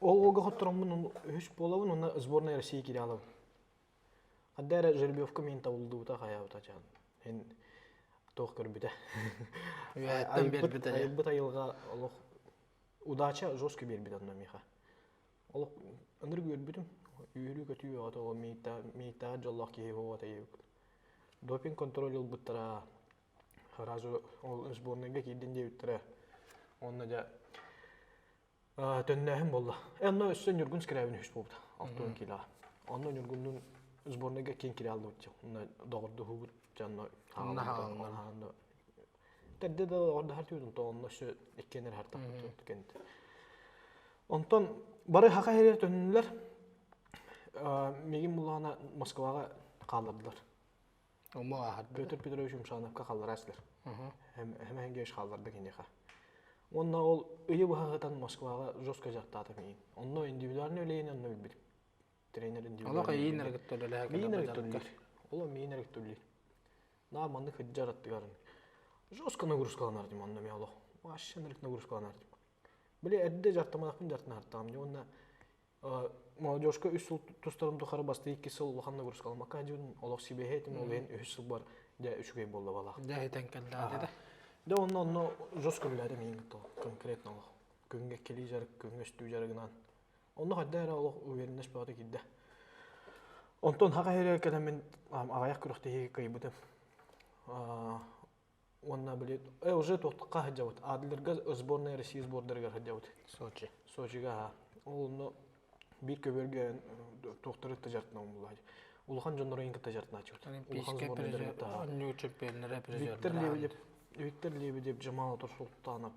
Speaker 2: Ол олга хоттороммун үһүс буолабын, уонна сборная России кире алабын. Хадда эрэ жеребьевка мин табылдыбыта хайаабыта чаан. Эн туох көрбүтэ.
Speaker 1: Айбыт
Speaker 2: айбыт айылҕа олох удача жестко биэрбит онно миэхэ. Олох ынырык үөрбүтүм. Үөрүү-көтүү бөҕөтө ол мииттээҕи дьоллоох киһи буолуо диэбит. Допинг контроль ылбыттара. Сразу ол сборнайга киирдин диэбиттэрэ. Уонна дьэ төннөөһүн буолла. Онно өссө Ньургун Скрябин үһүс буолбута. 60 килоҕа. Онно Ньургуннуун сборнайга киэн киирэ алдыбыт. Онно доҕордоһуубут дьонно хааллар. Тэрде да ордаһар түүн онтон онно өссө иккиэннэр хартахпыт кэннит. Онтон бары хака хэрэр төннүлэр. Мигин буллаҕына Москваҕа хааллардылар.
Speaker 1: Омо ааһарды.
Speaker 2: Петр Петрович Умшановка хааллара силэр. Хэмэһэнгеш хаалларды киниэхэ. Уонна ол ыйы быһа Москваҕа жестко дьарыктаата миигин. Онно индивидуальный үлэйин онно билбитим. Тренер индивидуальный.
Speaker 1: Олох эйиин эрэ кытта үлэлэһэ
Speaker 2: Миин эрэ кытта үлэлиир. Олох миин эрэ кытта үлэлиир. Наа маннык сылдьар аттыгар жестко нагрузкаланар дим онно мен олох. Вообще нагрузкаланар дим. Били эрдэ дьарыктамматахпын дьарыктанартаҕым дии уонна молодежка үс сыл тустарым тухары бастыы икки сыл улахан нагрузкаламмакка дьон олох сибиэһэй этим ол иһин үһүс сылбар дьэ үчүгэй буолла балаах.
Speaker 1: Дьэ этэн кэллэҕэ дии.
Speaker 2: Дьэ онно онно жестко үлэлээтим иһин кытта конкретно олох. Күҥҥэ иккилии дьарык, күҥҥэ үстүү дьарыгынан. Онно хайда эрэ олох уверенность бөҕөтө киирдэ. Онтон хаха эрэ кэлэммин аҕыйах күрэхтэһиигэ кыайбытым. Уонна били уже туохха сылдьабыт. Адлерга сборная России сбордарыгар сылдьабыт.
Speaker 1: Сочи.
Speaker 2: Сочига ол онно биир көбүөргэ туохтары кытта дьарыктанабын буллаачы. Улахан дьоннору кытта дьарыктанааччыбыт. Улахан
Speaker 1: сборнайдары кытта. Оонньуу чемпионнара,
Speaker 2: Виктор Лебедев, Виктор Лебедев, Джамал Султанов,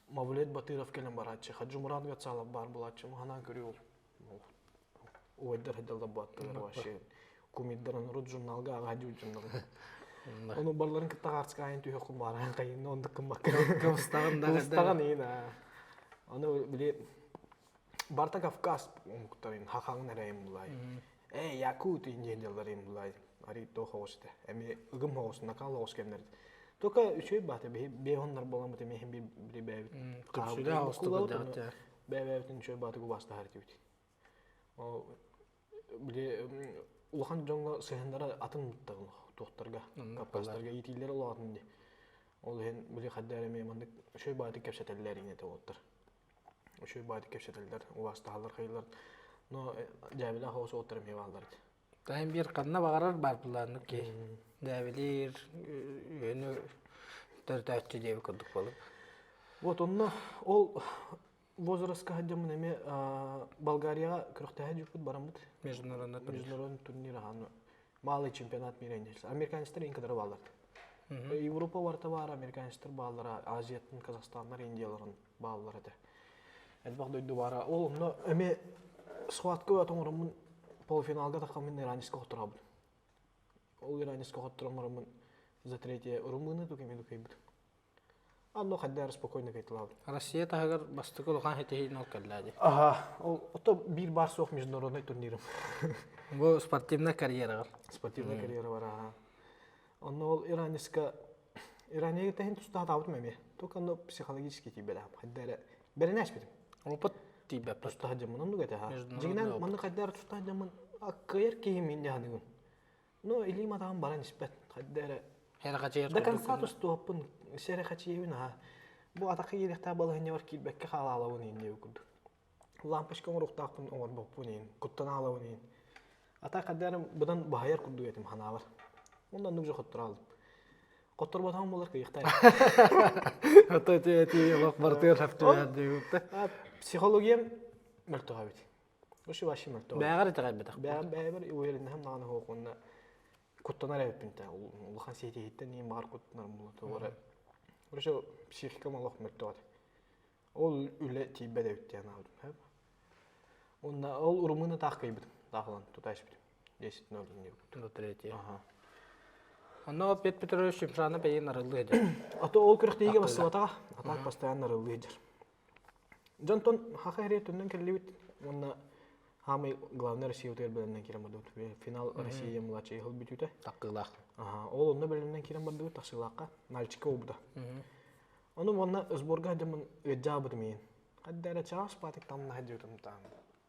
Speaker 2: Мавлет Батыров кэлэн барааччы. Хаджимурат Гацалов баар булааччы. Ханаан көрүү ол. Убайдар хайдаллар буаттылар вообще. Кумирдарын урут журналга аҕа дьул дьоннорун. Ону балларын кытта хаарцкаайын түһүөххүн бааран хайын оннук кыммакка.
Speaker 1: Кыбыстаҕын да.
Speaker 2: Кыбыстаҕын иин аа. Аны били барта Кавказ омуктарын хахаҥын эрэйин булай. Э якут диэн дьалларын булай. Ари то хоҕус этэ. Эми ыгым хоҕус, накал хоҕус кэмнэр. Только үчүгэй баата биһи бэйэ буолан бит эми бир били бэйэбит.
Speaker 1: Түпсүлэ оҕустук
Speaker 2: Бэйэбитин үчүгэй баатыгы убаастаһар этибит. Били улахан дьоҥҥо сыһыаннара атын туохтарга, кавказтарга иитиилэрэ улаатын дии. Ол иһин били хайда эрэ эмиэ маннык үчүгэй баҕайытык кэпсэтэллэр иҥэтэ этэ уолаттар. Үчүгэй баҕайытык кэпсэтэллэр, убаастаһаллар, хайыылар. Но дьээбэлээх оҕус уолаттар эмиэ бааллар этэ.
Speaker 1: Таһын биир ханна баҕарар баар былааннык киһи. Дьээбэлиир, үөнү төрүтээччи диэбит курдук буолуп.
Speaker 2: Вот онно ол возрастка сылдьаммын эмиэ Болгарияҕа күрэхтэһэ дьүппүт бараммыт.
Speaker 1: Международный турнир.
Speaker 2: Международный турнир аһааны малый чемпионат мира инде. Американецтар ең кадары баалар. Европа барыта баар, американецтар бааллара, Азияттан Казахстаннар, Индияларын бааллар этэ. Элбэх дойду баара. Ол онно эмиэ схватка оҥороммун полуфиналга таххаммын иранецка хотторобун. Ол иранецка хотторон за третье Румыны тук эми тукайбыт. Анно хайдаар спокойно кайтылаабыт.
Speaker 1: Россия таһыгар бастакы улахан хитиһиин ол кэллээди.
Speaker 2: Аха, ол ото биир баар суох международный турнирым.
Speaker 1: Бу спортивная карьераҕар.
Speaker 2: Спортивная карьера бар, аха. Онно ол Иранецка Иранияга тэһин тустаатаабытым эмиэ. Только оно психологически тиийбэлэхим. Хайда эрэ бэринээспитим.
Speaker 1: Опыт тиийбэппит.
Speaker 2: Тустаах дьоммун оннук этэ, ха. Дьиҥинэн манны хайда эрэ тустаах дьоммун кыайар киһи мин дьаһаныгым. Ну, илиим атаҕым баран испэт. Хайда эрэ
Speaker 1: Сэрэхэчийэр
Speaker 2: до конца тустуохпун сэрэхэчийэбин аха. Бу атахха киириэхтээх балаһыанньабар киирбэккэ хаалаалабын иин диэбит курдук. Лампочка оҥоруохтаахпын оҥорбоппун иин, куттанаалабын иин. Ата хайда эрэ быдан баһыйар курдук этим ханаабар. Онно оннук же хотторо Хотторботоҕум буолар кыйыхтай.
Speaker 1: Ото эти эти олох барытыгар сөптүбэр диэбиттэ.
Speaker 2: Психологиям мөлтөх эбит. Вообще вообще мөлтөх.
Speaker 1: Бэҕэр итэҕэйбэтэх.
Speaker 2: Бэйэбэр увереннаһым даҕаны суох уонна куттанар эбиппин тэ улахан сиэтиһиттэн иин баҕар куттанарым буолуо туора. Короче, психикам олох мөлтөх этэ. Ол үлэ тиийбэт эбит диэн аабытым. Уонна ол Румыны таах кыйбытым. Таах ылан тута испитим. 10-0
Speaker 1: диэбит. Третье. Ага. Онно Петр Петрович Шимшанов эйин арыллыы дьэр.
Speaker 2: А то ол күрэхтэһиигэ бассыбатаҕа. А так постоянно арыллыы дьэр. Дьонтон хаха эрэ төннөн кэллибит уонна хаамай главный Россия утуйар бэлэмнэн киирэн бардыбыт. Финал Россия младший ыһыл бүтүүтэ.
Speaker 1: Таккыылаах.
Speaker 2: Аха, ол онно бэлэмнэн киирэн бардыбыт тахсыылаахха. Нальчика буолбута. Ону уонна сборга сылдьаммын ыалдьаабытым иһин. Хадда эрэ чаас паатык тамна сылдьыбытым таам.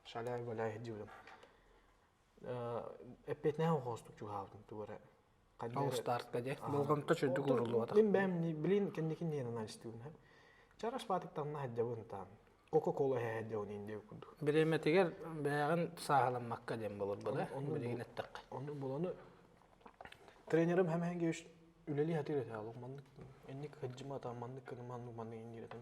Speaker 2: Шаляй-валяй сылдьыбытым. Эппиэтинэһэ оҕоостук чугаһаабытым тугу эрэ.
Speaker 1: Ол стартка дии. Болҕомто чүрдүк ууруллубатах.
Speaker 2: Мин бэйэм билин кэнникин диэн анализтыыбын. Чараш паатык тамна сылдьабын таам. Кока-кола иһэ сылдьабын иһин диэбит курдук.
Speaker 1: Бириэмэтигэр бэйэҕин сааһыламмакка диэн буолар буолар. Билигин эттэххэ.
Speaker 2: Ону буланы тренерим хэмэһэнгэ үлэлии сатыыр этэ ол маннык инник сылдьыма там маннык гыныма маннык маннык индиир этэ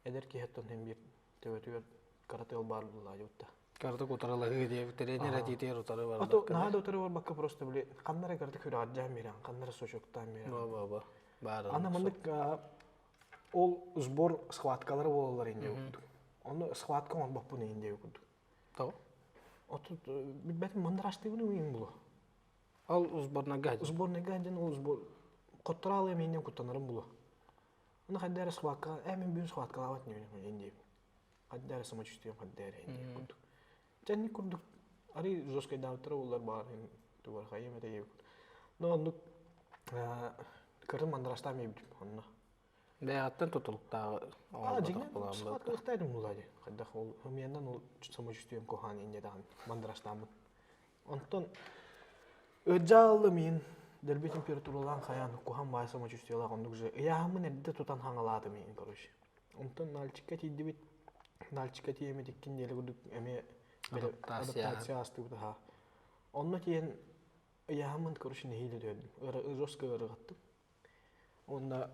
Speaker 2: эдэр киһиттэн син биир төбөтүгэр кыра тыал баар буоллаайбытта
Speaker 1: Кырдык утарылаһыы диэбит тренер этиитигэр утары
Speaker 2: барбакка. Ото наһаа да утары барбакка просто били ханна эрэ кырдык күрэҕэрдээн биэрэн ханна эрэ сочоктаан биэрэн.
Speaker 1: Ба ба ба.
Speaker 2: Аны маннык ол сбор схваткалары буолаллар инде курдук. Онно схватка оҥорбоппун инде курдук.
Speaker 1: Тоҕо?
Speaker 2: Отут билбэтим мандараштыыбын уйун булу.
Speaker 1: Ол сборнайга
Speaker 2: Сборнайга дьэн ол сбор хоттораалыам иннин куттанарым булу. Оны хайда эрэ схватка э мин бүгүн схваткалаабат инде Хайда эрэ самочувствием хайда эрэ инде курдук. Дьэнник курдук арый жесткайдаабыттара буоллар баар тугар хайым этэ диэбит. Но оннук кырын мандараштаам иэбитим онно.
Speaker 1: Бэйэҕиттэн тутулуктааҕы
Speaker 2: дьиҥинэн схваткалыахтаах буолаа дии. Хайдах ол хомуйаннан ол самочувствием куһаҕан инньэ даҕаны мандараштааммын. Онтон ыдьааллы миин дэлби температуралаан хайаан куһаҕан баай самочувствиелаах оннук же ыйааһыммын эрдэ тутан хаҥалаатым миин короче. Онтон Нальчикка тиийдибит. Нальчикка тиийэммит икки нэдиэлэ курдук эмиэ адаптация аастыбыт аһаа. Онно тиийэн ыйааһыммын короче нэһиилэ түһэрдим. Жестко ыарырҕаттым. Уонна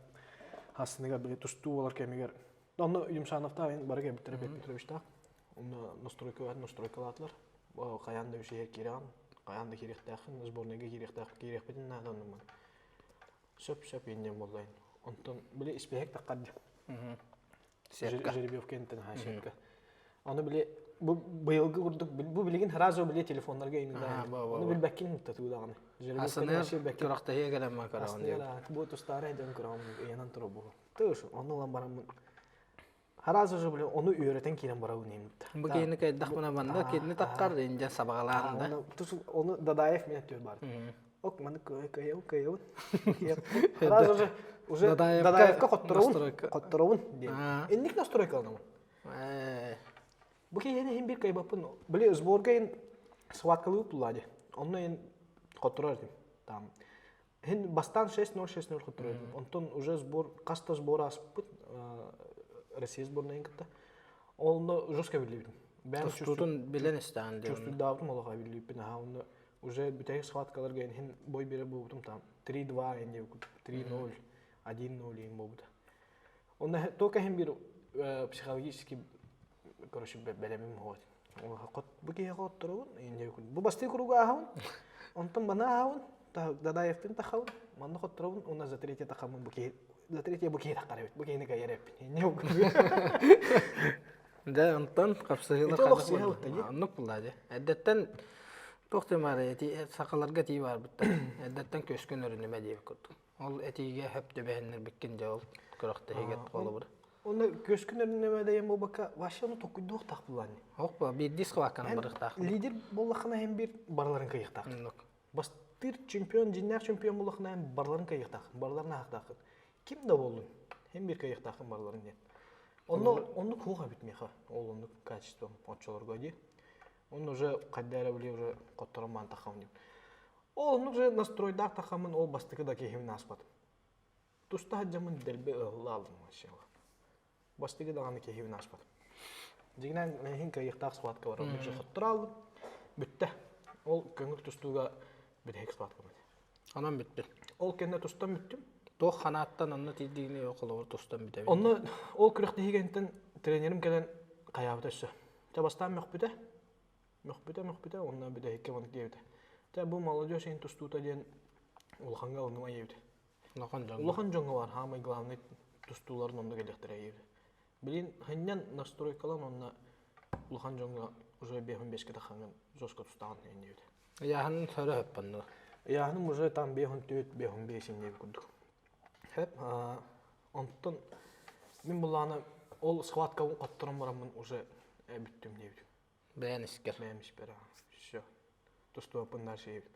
Speaker 2: хассыныгар били тустуу буолар кэмигэр онно Юмшановтаах бары кэлбиттэрэ Петр Петровичтаах. Онно настройка настройкалаатылар. Хайаан да үсүһэ киирэҕин, хайаан да киириэхтээххин, сборнайга киириэхтээх киириэхпитин наада онно Сөп-сөп инньэ буоллайын. Онтон били испииһэк таххар
Speaker 1: Сетка.
Speaker 2: Жеребьевка интен аһаа сетка. Ону били бу быйылгы курдук бу билигин сразу били телефоннарга иҥнэ. Ону билбэккин татуу даҕаны.
Speaker 1: Асыныар күрэхтэһиэ кэлэн макарон диэн.
Speaker 2: Бу тустаары дьон көрөҕүм ыйанан турар бу. Тыш ону ылан бараммын Сразу же блин ону үөрэтэн киирэн барабын иһиммит.
Speaker 1: Бу киһини кайдахпына манна кинини таххар инде сабаҕалаан да.
Speaker 2: Ону Дадаев мен түөр бар. Ок маны кыайабын кыайабын. Сразу же уже Дадаевка хотторобун хотторобун диэн. Инник настройкаланабын. Бу киһини иһин бир кыайбаппын. Били сборга ин схваткалыы тулла Онно ин хотторор этим. Там Һин бастаан 6-0 6-0 хотторор этим. Онтон уже сбор хас да сбор ааспыт Россия сборнайын кытта. Онно жестко биллибитим.
Speaker 1: Бэйэм Тустуутун билэн истэҕин диэн.
Speaker 2: Чувствуйдаабытым олох биллибиппин аха онно уже бүтэһик схваткаларга иһин бой биэрэр буолбутум там 3-2 инде 3-0 1-0 иин буолбута. Онно только иһин бир психологически короче бэлэмим вот. Бу киһи хотторобун, бу бастыы круга ааһабын, онтон бана ааһабын, Дадаевтын тахабын, манна хотторобун, уонна за третье тахаммын бу киһи за третье бу киһи таххар эбит, бу киһини кайар эппин.
Speaker 1: Дэ, онтон хапсыһыылар оннук булла дии. Эрдэттэн туох диэн эти сахаларга тии барбыттар. Эрдэттэн көскүн өрүнүмэ диэбит курдук. Ол этиигэ хөп түбэһиннэрбиккин дьэ ол күрэхтэһиигэ холобур.
Speaker 2: Онно көскүн өрүнүмэ дэйэн буолбакка вообще ону толкуйдуохтаах булаан.
Speaker 1: Ох ба биирдии схватканы барыахтаах.
Speaker 2: Лидер буоллаххына эн биир барыларын кыайыахтаах. Бастыыр чемпион, дьиннээх чемпион буоллаххына эн барыларын кыайыахтааххын, барыларын аһахтааххын. Ким да буоллун, эн биир кыайыахтааххын барыларын диэн. Онно оннук суох эбит миэхэ, ол оннук качеством оччолорго дии. Онно уже хайда эрэ били уже хотторон маан таххам диэн. Ол оннук же настройдаах тахаммын ол бастакы да киһибин ааспатым. Туста сылдьаммын дэлби ыалла алдым вообще. Бастакы даҕаны киһибин ааспатым. Дьиҥинэн иһин кыайыахтаах схватка бар. Оннук же хотторо алдым. Бүттэ. Ол көҥүл тустууга бүтэһик схваткам этэ.
Speaker 1: Онон бүттүн.
Speaker 2: Ол кэннэ тустан бүттүм.
Speaker 1: Туох ханааттан онно тиийдигини холобур тустан бүтэбин.
Speaker 2: Онно ол күрэхтэһиигэнтэн тренерим кэлэн хайаабыта өссө. Чэ бастаан мөхпүтэ. Мөхпүтэ мөхпүтэ уонна бүтэһиккэ маннык диэбитэ. Чэ бу молодежь иһин тустуута диэн улахаҥҥа ылыныма диэбитэ.
Speaker 1: Улахан дьоҥҥо.
Speaker 2: Улахан дьоҥҥо бар самый главный тустууларын онно кэлиэхтэрэ диэбитэ. Билин ханньан настройкалан уонна улахан дьоҥҥо уже биэһин бэскэ таххаҥҥын жестко тустаҕын диэн диэбитэ.
Speaker 1: Ыйааһынын сөрө хөппөннө.
Speaker 2: Ыйааһыным уже там биэһин түөрт биэһин биэс диэбит курдук. Хэп онтон мин буллаҕына ол схваткабын хотторон бараммын уже бүттүм диэбитим.
Speaker 1: Бэйэн искэр.
Speaker 2: Бэйэм испэр все. Тустубаппын дальше диэбит.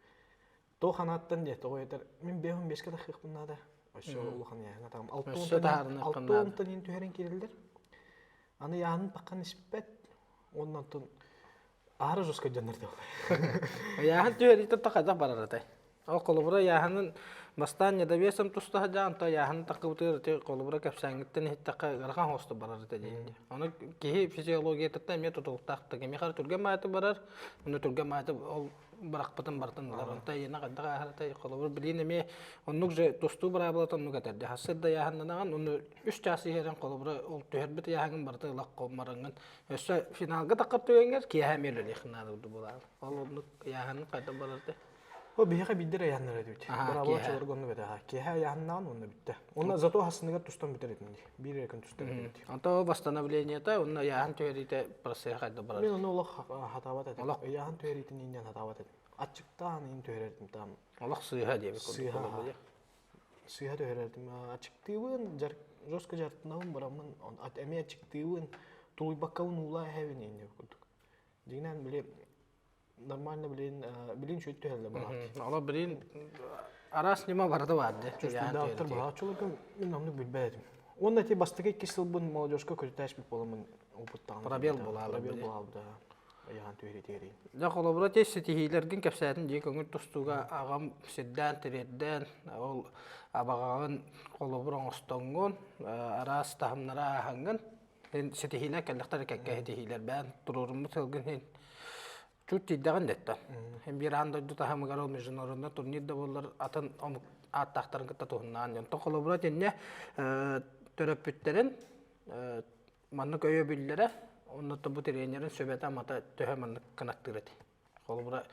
Speaker 2: Туох ханааттан диэ тоҕо этэр мин биэһин биэскэ тахыахпын наада. Өссө улахан ыйааһыҥа таҕым.
Speaker 1: Өссө таһаарыныаххын
Speaker 2: Алта уонтан иин түһэрин киирэллэр. Аны ыйааһынын таххан испэт. Уонна онтон аһара жестко дьоннор да
Speaker 1: Ыйааһын түһэриитэ та хайдах барар этэй? Ол холобура ыйааһынын бастаан недовесом туста сылдьан, онтон ыйааһынын таххыбытыгар ити холобура кэпсээҥҥиттэн иһиттэххэ ыарахан хоосто барар этэ диэн. Ону киһи физиологиятыттан эмиэ тутулуктаах да кимиэхэ эрэ түргэн маайты барар, ону түргэн маайты ол бырахпытын барытын ылар. Онтон ыйына хайдах ааһар этэй? Холобур билигин эмиэ оннук же тустуу быраабылата оннук этэр. Хассыр да ыйааһыннанаҕын, ону үс чаас иһэрин холобура ол түһэрбит ыйааһыҥын барыта ылах мараҥҥын Өссө финалга таххар түгэҥҥэр киэһэ эмиэ үлэлиэххин наада курдук буолаҕын. Ол оннук ыйааһынын хайдах барар этэй?
Speaker 2: О, биһиэхэ биирдэр айааннар этибит.
Speaker 1: Аха,
Speaker 2: Быраабыла
Speaker 1: киэһэ.
Speaker 2: оччолорго оннук этэ. Аха, Киэһэ айааннаан уонна бүттэ. Уонна зато хассыныгар тустан бүтэр этим дии. Биир эрэ күн тустар этибит.
Speaker 1: Онто восстановлениета уонна ыйааһын түһэриитэ процесс хайда барар?
Speaker 2: Мин ону олох хатаабат этим.
Speaker 1: Олох.
Speaker 2: Ыйааһын түһэриитин ииннэн хатаабат этим. Аччыктаан иин түһэрэр этим там.
Speaker 1: Олох сыыһа диэбит курдук
Speaker 2: Сыыһа.
Speaker 1: буолар дии.
Speaker 2: Сыыһа түһэрэр этим. Аччыктыыбын, жар жестко жартынабын бараммын, эмиэ аччыктыыбын, тулуйбаккабын уулаа эһэбин иин диэбит курдук. Дьиҥинэн били нормально билин билин үчүгэй түһэллэр баҕар.
Speaker 1: Олор билин араас ньыма барыта баар дии.
Speaker 2: Чувствуйдаахтар баҕар мин оннук билбэт этим. Уонна ити бастакы иккис сылбын молодежка көтүтээспит буоламмын опыттаҕым.
Speaker 1: Пробел буолаалар.
Speaker 2: Пробел буолаалбыта. Ыйаан түһэритиэрий.
Speaker 1: Дьэ холобура те ситиһиилэргин кэпсээтин дии көҥүл тустууга аҕам сирдээн тириэрдээн ол абаҕаҕын холобур оҥостоҥҥун араас таһымнара ааһаҥҥын ситиһиилэр кэллэхтэр кэккэ ситиһиилэр бээн туруоруммут сылгын иһин чуть тиийдэҕин дэттэн. Һин биир аан дойду таһымыгар ол международный турнир да буоллар атын омук ааттаахтарын кытта туһуннаан. Онтон холобура итиннэ төрөппүттэрин маннык өйөбүллэрэ онно бу тренерин сүбэтэ-амата төһө маннык кынаттыыр этэ. Холобура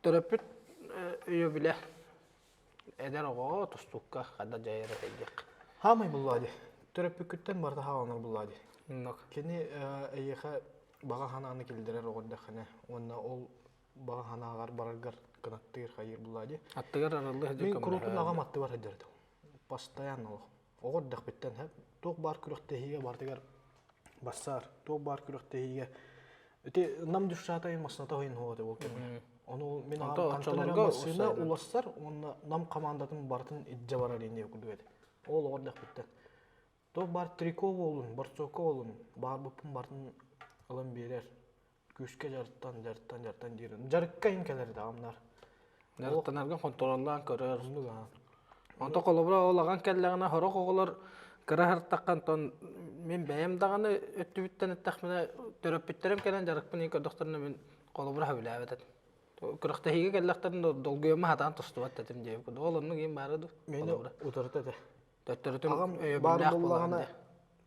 Speaker 1: төрөппүт өйөбүлэ Эдэр оҕоҕо тустуукка хада дьайар этэй диэх.
Speaker 2: Хаамай буллаа дии. Төрөппүккүттэн барыта хааланар буллаа дии.
Speaker 1: Оннук.
Speaker 2: Кини эйиэхэ баҕа санааны киллэрэр оҕо эрдэххинэ уонна ол баҕа санааҕар бараргар кынаттыыр хайыыр буллаа дии.
Speaker 1: Аттыгар арыллыы сылдьар
Speaker 2: Мин куруутун
Speaker 1: көмөлөһөр.
Speaker 2: аҕам аттыбар сылдьар этим. Постоянно олох. Оҕо эрдэхпиттэн туох баар күрэхтэһиигэ барытыгар Бассаар, туох баар күрэхтэһиигэ ити Нам дюшата массыната хоһуйан хуоҕа ол кэмҥэ. Ону мин
Speaker 1: Онто
Speaker 2: аҕам хантан эрэ
Speaker 1: оччолорго
Speaker 2: массыына
Speaker 1: уссайдан.
Speaker 2: улассар уонна Нам командатын барытын илдьэ барар инниэ курдук этэ. Ол оҕо эрдэхпиттэн. Туох баар трико буолун, борцовка буолун, баарбыппын барытын ылан биэрэр. Күүскэ дьарыктан, дьарыктан, дьарыктан диир. Дьарыкка иһин кэлэр этэ аҕамнар.
Speaker 1: Дьарыктанарга хонтуруоллаан көрөр.
Speaker 2: Оннук аа.
Speaker 1: Онто холобура ол аҕаҥ кэллэҕинэ сорох оҕолор кыра сыртахха онтон мин бэйэм даҕаны өттүбүттэн эттэхпинэ төрөппүттэрим кэлэн дьарыкпын иһин көрдөхтөрүнэ мин холобура сөбүлээбэт этим. Күрэхтэһиигэ кэллэхтэринэ долгуйама сатаан тустубат этим диэбит курдук. Ол оннук иһин баара дуу?
Speaker 2: Мени
Speaker 1: Холобура.
Speaker 2: утарыта этэ.
Speaker 1: Төттөрүтүн
Speaker 2: Аҕам баар
Speaker 1: өйөбүллээх буолаҕын
Speaker 2: буоллаҕына
Speaker 1: дии.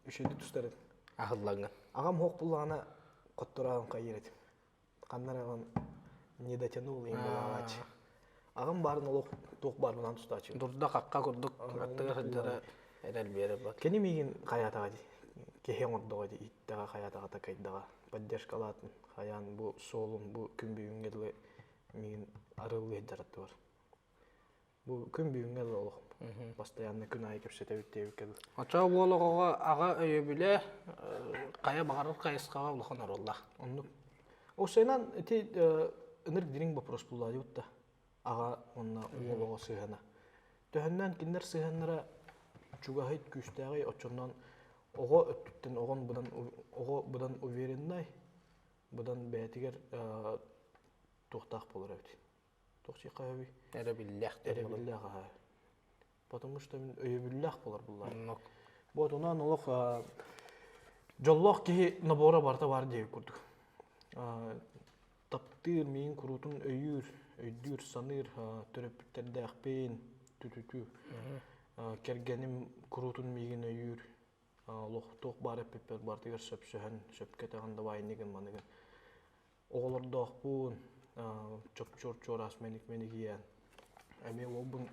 Speaker 2: үчүгэйдик тустар этим.
Speaker 1: Аһыллаҥҥын.
Speaker 2: Аҕам суох буоллаҕына хоттороон хайыыр этим. Ханна эрэ ылан не дотянул им балаҕааччы. Аҕам баарын олох туох баарбынан тустааччы.
Speaker 1: Дурда хахха курдук аттыгар сылдьара эрэл биэрэр бат.
Speaker 2: Кини миигин хайаатаҕа дии киһи оҥордоҕо дии ииттэҕэ хайаатаҕа такайдаҕа поддержкалаатын хайаан бу суолум бу күн бүгүҥҥэ дылы миигин арыллыы сылдьар аттыбар. Бу күн бүгүҥҥэ дылы олох постоянно күн аайы кэпсэтэбит диэбиккэ дылы.
Speaker 1: Оччоҕо уол оҕоҕо аҕа өйөбүлэ хайа баҕарар хайысхаҕа улахан оруоллаах.
Speaker 2: Оннук. Осенан ити ынырык дириҥ вопрос буллаадыбыт да аҕа уонна уол оҕо сыһыана. Төһөннөн кинилэр сыһыаннара чугаһый күүстээҕий оччоннон оҕо өттүттэн оҕон быдан оҕо быдан увереннай быдан бэйэтигэр туохтаах буолар эбит. Туох диэххэ
Speaker 1: Эрэбиллээх
Speaker 2: Эрэбиллээх аһа. Потому что мин өйөбүллээх буолар буллар. Вот онон олох дьоллоох киһи набора барыта бар диэбит курдук. Таптыыр, миин куруутун өйүүр, өйдүүр, саныыр төрөппүттэрдээхпин, түтүтү. Кэргэним куруутун миигин өйүүр. Олох туох баар эппиппэр барытыгар сөпсөһөн, сөпкө этэҕин давай иннигин маныгын. Оҕолордоохпун, чопчуор чуораас мэник-мэник ийээн. Эмиэ уолбун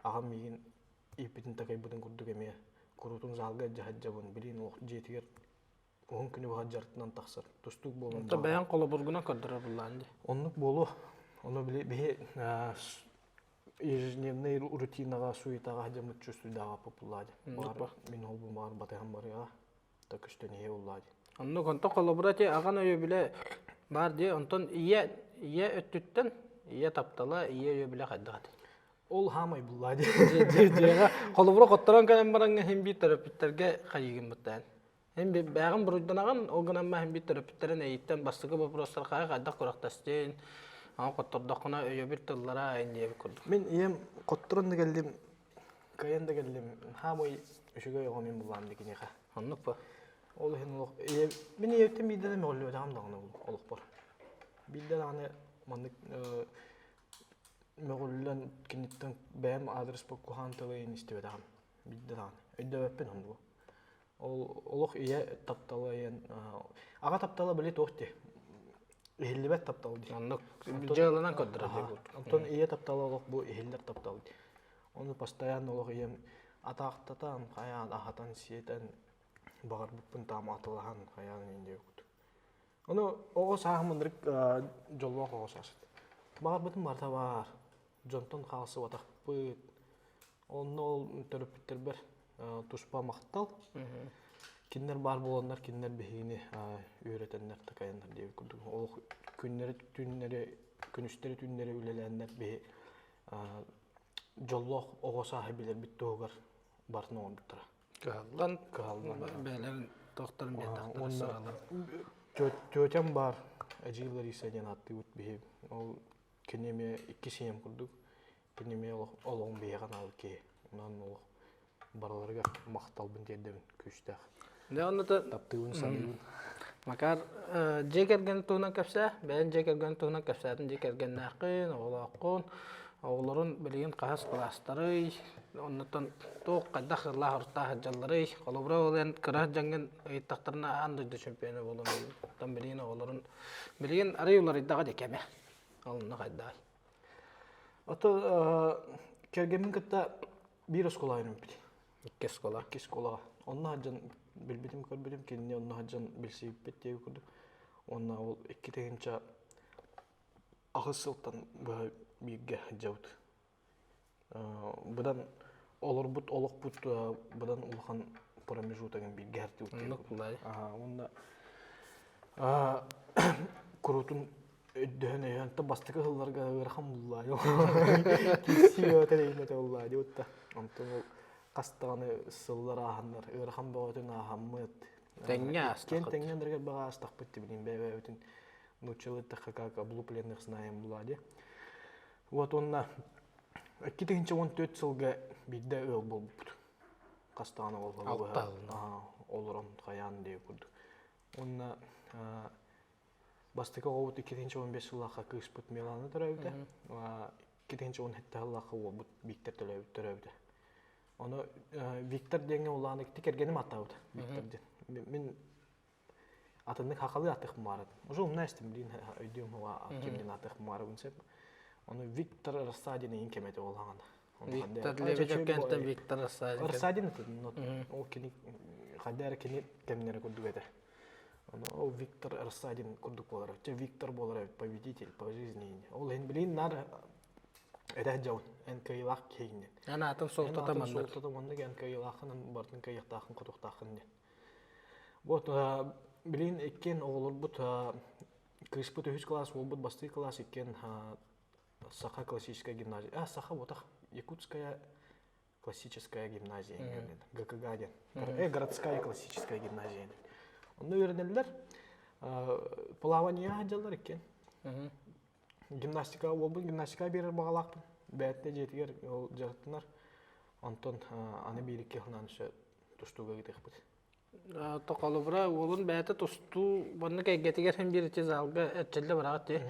Speaker 2: аҕам миигин ииппитин такайбытын курдук эмиэ куруутун залга илдьэ сылдьабын. Билигин олох дьиэтигэр уһун күнү быһа дьарыктанан тахсар. Тустуук буолан
Speaker 1: Онто бэйэҥ холобургунан көрдөрөр буллаан дии.
Speaker 2: Оннук буолуо. Ону били биһи ежедневный рутинаҕа суетаҕа дьаммыт чувствуйдааҕа популлаа дии. Мин холбум баар батыһан барыаҕа. та көстөн иһэ уллаа дии.
Speaker 1: Оннук онтон холобура ити аҕан өйөбүлэ баар дии. Онтон ийэ ийэ өттүттэн ийэ таптала, ийэ өйөбүлэ хайдах этэй?
Speaker 2: Ол хаамай буллаа дии.
Speaker 1: Дьиэҕэ холобура хотторон кэлэн бараҥҥа иһин биир төрөппүттэргэ хайыыгын быттаан. Һин бээҕин буруйданаҕын, ол гынан иһин биир төрөппүттэрин эйиттэн бастакы боппуруостар хайа хайдах күрэхтэстин, аны хоттордоххуна өйөбүл тыллара ин диэбит курдук.
Speaker 2: Мин ийэм хотторон да кэллим Кыайан да кэллим. Хаамай үчүгэй оҕо мин буллаам дии киниэхэ.
Speaker 1: Оннук ба.
Speaker 2: Ол иһин олох ийэ мин ийэбиттэн биирдэ да мөҕүллүбэтэҕим даҕаны олохпор. Биирдэ даҕаны маннык мөҕүллэн киниттэн бэйэм аадырыспар куһаҕан тылы иһин истибэтэҕим. Биирдэ даҕаны. Өйдөөбөппүн оннугу. Ол олох ийэ таптала ийэн аҕа таптала били туох дии. Иһиллибэт таптал дии.
Speaker 1: Оннук дьыаланан көрдөрөр дии.
Speaker 2: Онтон ийэ таптала олох бу иһиллэр таптал дии. Ону постоянно олох ийэм атаахтатан, хайаан аһатан, сиэтэн, баҕарбыппын таам атылаһан, хайаан иин диэбит. Ону оҕо сааһым ынырык дьоллоох оҕо саас. Баҕарбытым барыта баар. Дьонтон хаалсыбатахпыт. Онно ол төрөппүттэрбэр туспа махтал. Кинилэр баар буоланнар, кинилэр биһигини үөрэтэннэр, такайаннар диэбит курдук. Олох күннэри түүннэри, күнүстэри түүннэри үлэлээннэр биһи дьоллоох оҕо сааһы билэрбит туһугар барытын оҥорбуттара.
Speaker 1: Кыһаллан, кыһаллан бэйэлэрин туохтарын биэрдэхтэрэ сыралар.
Speaker 2: Тетям баар, Эдьиий Лариса диэн ааттыыбыт биһи. Ол кини эмиэ иккис ийэм курдук. Кини эмиэ олоҕун биһиэхэ анаабыт киһи. Онон олох барыларыгар махталбын тиэрдэбин күүстээх.
Speaker 1: Дьэ онно
Speaker 2: таптыыбын саныыбын.
Speaker 1: Макар дьиэ кэргэн туһунан кэпсээ. Бэйэн дьиэ кэргэн туһунан кэпсээтин дьиэ кэргэннээххин, оҕолооххун, оҕолорун билигин хаһыс кылаастарый, оннуттан туох хайдах ырлаах-ортаах сылдьалларый? Холобура ол эн кыра сылдьаҥҥын ыйыттахтарына аан дойду чемпиона буолуом. Оттон билигин оҕолорун билигин арый уларыйдаҕа дии кэмэ. Ол онно хайдаҕай?
Speaker 2: Ото кэргэммин кытта биир оскуолаҕа үөрэммиппит.
Speaker 1: Икки оскуола.
Speaker 2: Икки оскуолаҕа. Онно сылдьан билбитим көрбүтүм, кинини онно сылдьан билсибиппит диэбит курдук. Уонна ол 2008 сылтан быһа бииргэ сылдьабыт. Быдан олорбут олохпут быдан улахан промежутогын бииргэ сылдьыбыт.
Speaker 1: Оннук булай.
Speaker 2: Уонна куруутун өйдөһөн өйөөн бастакы сылларга ыарахан буллаа киирсии тэрийимэтэ буллаа диэбит онтон ол хас даҕаны сыллар ааһаннар ыарахан бөҕөтүн ааһаммыт
Speaker 1: тэҥҥэ
Speaker 2: астахпыт тэҥҥэ андарыгар баҕа астахпыт билин бэйэбэбитин нууччалыы эттэххэ как облупленных знаем булаа дии вот уонна 2014 сылга биирдэ ыал буолбуппут хас даҕаны олорон хайаан диэ курдук уонна Бастакы оҕобут 2015 сыллаахха кыыспыт Милана төрөөбүтэ. 2017 сыллаахха уолбут Виктор төрөөбүтэ. Ону Виктор диэҥҥэ улаан икки кэргэним аттаабыта. Виктор диэн. Мин атыннык хахалыы атых маарат. Уже умна эстим блин өйдүөм хуга кимдин атых маарабын сеп. Ону Виктор Рассадин иин кемете олаҕана.
Speaker 1: Виктор Лебедев кэнтэн Виктор Рассадин.
Speaker 2: Рассадин ол кини хайда эрэ кини кэмнэрэ курдук этэ. Ол Виктор Рассадин курдук буолар. Чэ Виктор буолар эбит, победитель по жизни. Ол иһин билигин наар этэ дьабын эн кыайыылаах киһигин диэн.
Speaker 1: Эн аатын суолтата
Speaker 2: маннык. Суолтата маннык эн кыайыылааххын, барытын кыайыахтааххын, хотуохтааххын диэн. Вот билигин иккиэн оҕолорбут кыыспыт үһүс кылаас, уолбут бастакы кылаас иккиэн Саха классическая гимназия. А, Саха ботах Якутская классическая гимназия ГКГ диэн. Городская классическая гимназия диэн. Онно үөрэнэллэр. Плавание сылдьаллар иккиэн. Гимнастика уолбун гимнастика биэрэр баҕалаахпын. Бэйэтэ дьиэтигэр ол дьарыктанар. Онтон аны биир икки сылынан өссө тустууга ыытыахпыт.
Speaker 1: Холобура, уолун бэйэтэ тустуу маннык эйгэтигэр син биир ити залга эрчиллэ бараҕыт дии.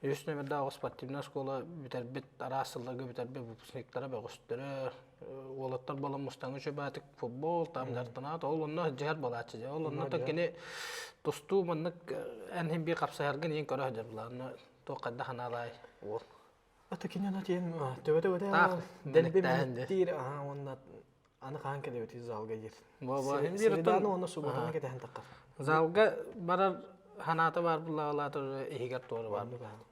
Speaker 1: Үс номердаах спортивнай оскуола бүтэрбит, араас сылларга бүтэрбит выпускниктара бөҕөстөрө, уолаттар буолан мустаҥы үчүгэйдик футбол, там дьарыктанаат, ол онно дьиһэр буолааччы дии. Ол онно кини тустуу маннык эн син биир хапсыһаргын иин көрө сылдьар буолаанна туох хайдах санаалаай уол.
Speaker 2: Ата кини ана тиэн төбөтө
Speaker 1: Таах
Speaker 2: дэлби мэниктиир аха уонна аны хаан кэлэбит залга диир. Средааны уонна субботаны кэтэһэн таххар.
Speaker 1: Залга барар ханаата бар буллаҕалаатар иһигэр туора бар.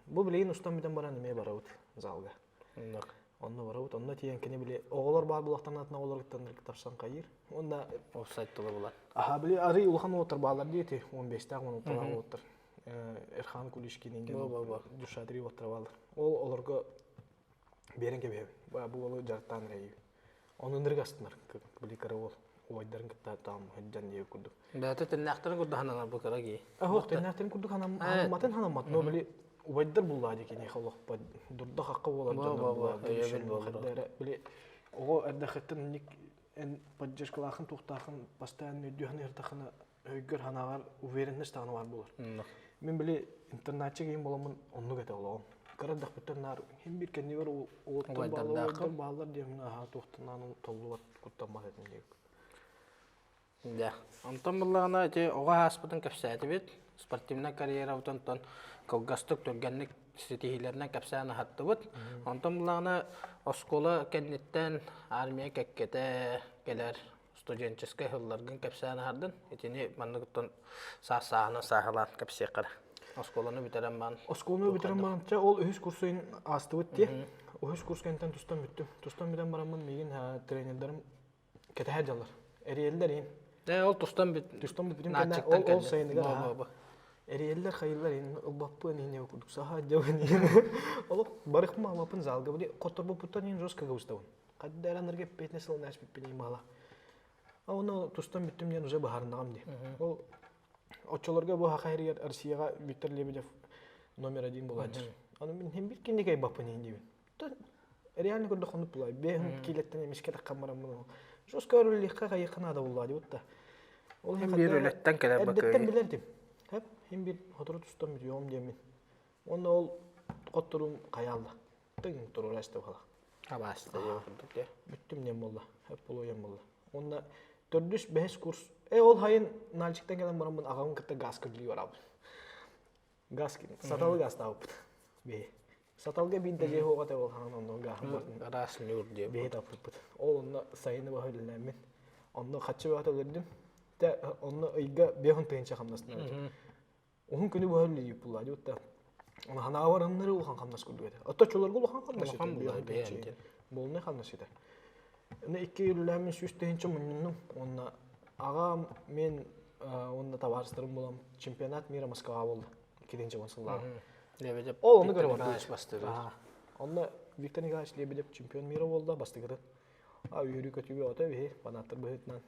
Speaker 2: Бу билигин устан бүтэн баран эмиэ барабыт залга. Онно барабыт. Онно тиийэн кини били оҕолор баар булахтан атын оҕолоруттан тапсан хайыр. Уонна
Speaker 1: офсайт тула булар.
Speaker 2: Аха били арый улахан уоттар баалар диэти 15-тээх 16-лаах уоттар. Эрхан Кулишкин диэн Дюшатри уоттара Ол олорго биэрэн кэбиһэбин. Бу уолу дьарыктаан эрэйиби. Ону ынырык астынар. Били кыра уол убайдарын кытта таам сылдьан диэбит курдук.
Speaker 1: Бэйэтэ тэннээхтэрин курдук хананар бу кыра киһи.
Speaker 2: Оһох тэннээхтэрин курдук ханамматын ханаммат. Но били убайдар буллаа дии киниэхэ олохпо дурда хахха буолар дьоннор буллаа. Били оҕо эрдэхиттэн эн поддержкалаахын туохтаахын постоянно өйдүөхүн ыһыртахына өйгөр санааҕар уверенность даҕаны баар буолар. Мин били интернатча киһим буоламмын оннук этэ олоҕум. Кыра эрдэхпиттэн наар хим биир кэннибэр уоттар бааллар бааллар диэммин аһаа туохтан толлубат куттаммат этим диэбит.
Speaker 1: Дьэ, онтон буллаҕына ити оҕо ааспытын кэпсээтибит. Спортивнай карьерабытын тон кылгастык, түргэнник ситиһиилэринэн кэпсээн аһаттыбыт. Онтон булаҕына оскуола кэнниттэн армия кэккэтэ кэлэр студенческай сылларгын кэпсээн аһардын. Итини манныгыттан саас-сааһынан сааһылаан кэпсиэххэ эрэ. Оскуоланы бүтэрэн баран.
Speaker 2: Оскуоланы бүтэрэн баран, чэ ол үһүс курсун аастыбыт дии. Үһүс курс кэнниттэн тустан бүттүм. Тустан бүтэн бараммын миигин тренердарым кэтэһэ дьаллар. Эрийэллэр иһин.
Speaker 1: Ээ ол тустан бүт.
Speaker 2: Тустан бүппүтүм кэннэ ол ол сайыныгар эрийэллэр хайыллар иһин ылбаппын иһин курдук саха дьабын иһин. Олох барыхма алапын залга били хотторбуппуттан иһин жестко гыбыстабын. Хадда эранарга эппиэтинэ сылын ааспыппын иһин баала. А оны тустан бүттүм диэн уже баһарыннаҕым дии. Ол оччолорго бу Саха сиригэр Россияҕа Виктор Лебедев номер один буолааччы. Аны мин иһин бир кинигэ айбаппын иһин диибин. Реально көрдөх оннук булай. Бэйэм киилэттэн эмискэ таххан бараммын. Жестко өрүллиэххэ хайыахха наада буллаа диэбит да.
Speaker 1: Ол иһин биир үлэттэн кэлэр
Speaker 2: Эрдэттэн билэрдим. Хэп, хим бир хотору тустан бүтүөҕүм диэммин. Уонна ол хотторум хайаалла. Тыҥ туруора эстэ бала.
Speaker 1: Абааста диэн курдук дии.
Speaker 2: Бүттүм диэн буолла. Хэп болуойан буолла. Уонна төрдүс, бэһис курс. Э ол хайын Нальчиктан кэлэн бараммын аҕабын кытта газ көрдүү барабын. Газ саталы газтаабыппыт. Бии. Саталга биир да дьиэ суоҕа этэ ол хаһан онно гааһым бартын.
Speaker 1: Араас ньуур диye.
Speaker 2: Биһи таппыппыт. Ол онно сайыны баһа үлэлээммин. Онно хаччы баҕата өлөрдүм. Тэ онно ыйга 5 тыһыынча хамнастан Уһун күнү быһа үлэлиир буолла диэбит Оны ханаабар ыннары улахан хамнас курдук этэ. Отто чолорго улахан хамнас этэ. Болнай хамнас этэ. Аны икки үлэлээммин 100 тыһыынча мунньуннум. Уонна аҕам мен уонна табаарыстарым булам чемпионат мира Москваҕа буолла. 2010 сыллааҕы.
Speaker 1: Лебедев
Speaker 2: Ол ону
Speaker 1: Виктор
Speaker 2: көрө
Speaker 1: Николаевич
Speaker 2: бардыбыт.
Speaker 1: бастыыр.
Speaker 2: Онно Виктор Николаевич Лебедев чемпион мира буолла бастыгытын. А үөрүү-көтүү бөҕөтө биһи фанаттар быһыытынан.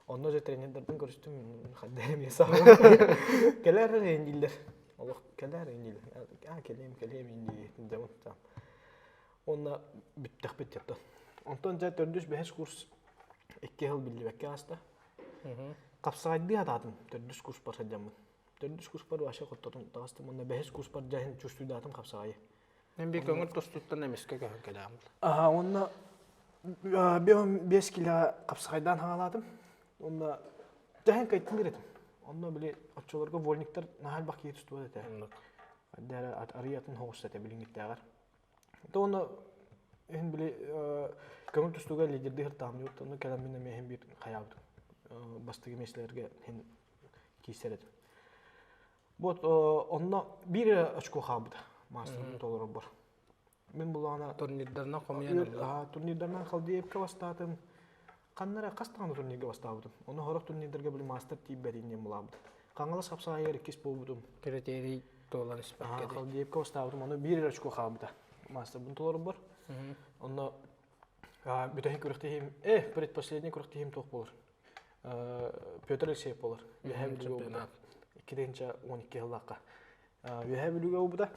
Speaker 2: Онно же тренердарбын көрүстүм, ханна эмиэ саҕалаан. Кэлээр эрэ дииллэр. Олох кэлээр дииллэр. Аа кэлиэм, кэлиэм дии дьабын. Уонна бүттэхпит диэптэн. Онтон дьэ төрдүс бэһис курс икки сыл биллибэккэ ааста. Хапсаҕайдыы сатаатым төрдүс курспар сылдьаммын. Төрдүс курспар вообще хоттотум таҕыстым уонна бэһис курспар дьэ чувствуйдаатым хапсаҕайы.
Speaker 1: Мен bir көҥүл тустуттан эмискэ көһөн кэлэҕим.
Speaker 2: Аха, уонна 5 килоҕа хапсаҕайдаан хаҥалаатым. Уонна дьаһан кайтын этим. Онно били оччолорго вольниктар наһаа элбэх киһи тустубат этэ. Эрэ арыйатын хоҕус этэ билиҥҥиттээҕэр. То онно иһин били көҥүл тустууга лидердии сыртаҕым диэбит. Онно кэлэн мин эмиэ иһин биир хайаабытым. Бастакы миэстэлэргэ иһин киирсэр этим. Вот онно биир эрэ очко хаалбыта маастарбын толорорбор. Мин булаана
Speaker 1: Турнирдарынан хомуйан ылла.
Speaker 2: Турнирдарынан Халдеевка бастаатым. Ханна эрэ хас даҕаны турнирга бастаабытым. Ону сорох турнирдарга били маастар тиийбэтин диэн булаабытым. Хаҥалас хапсаайыгар иккис буолбутум.
Speaker 1: Критерий туолан испэккэ.
Speaker 2: Халдеевка бастаабытым. Ону биир эрэ очко хаалбыта. Маастарбын толорорбор. Онно бүтэһик күрэхтэһиим, э, предпоследний күрэхтэһиим туох буолар? Петр Алексеев буолар. Үөһээ Бүлүүгэ буолбута. 2012 сыллаахха. Үөһээ Бүлүүгэ буолбута.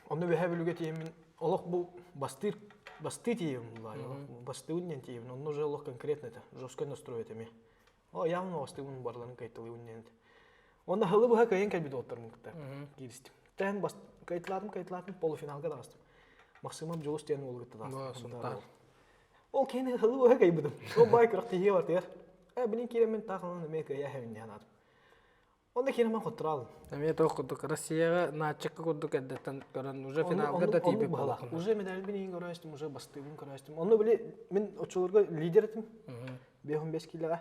Speaker 2: Онно Үөһээ Бүлүүгэ тиийэммин олох бу бастыыр бастыы тиийэбин буллаа. Бастыыбын диэн тиийэбин. Онно уже олох конкретно это жесткое настрой это эмиэ. О, явно бастыыбын барыларын кайталыыбын диэн этэ. Онно хылы быһа кыайан кэлбит уолаттарым кытта кииристим. Тээн бас кайталаатым кайталаатым полуфиналга таҕыстым. Максимов Дьулус диэн уолу кытта таҕыстым. Ол киһини хылы быһа кыайбытым. Ол баай күрэхтэһиигэ бартыгар. Э, билин киирэммин таах ылан эмиэ кыайа эһэбин диэн аатым. Онно киирэммин хоттураалым.
Speaker 1: Эмиэ туох курдук Россияҕа нааччыкка курдук эрдэттэн көрөн уже финалга да тиийбит буоллаххына.
Speaker 2: Уже медальбин иһин көрөөстүм, уже бастыыбын көрөөстүм. Онно били мин оччолорго лидер этим. 5-15 киилэҕэ.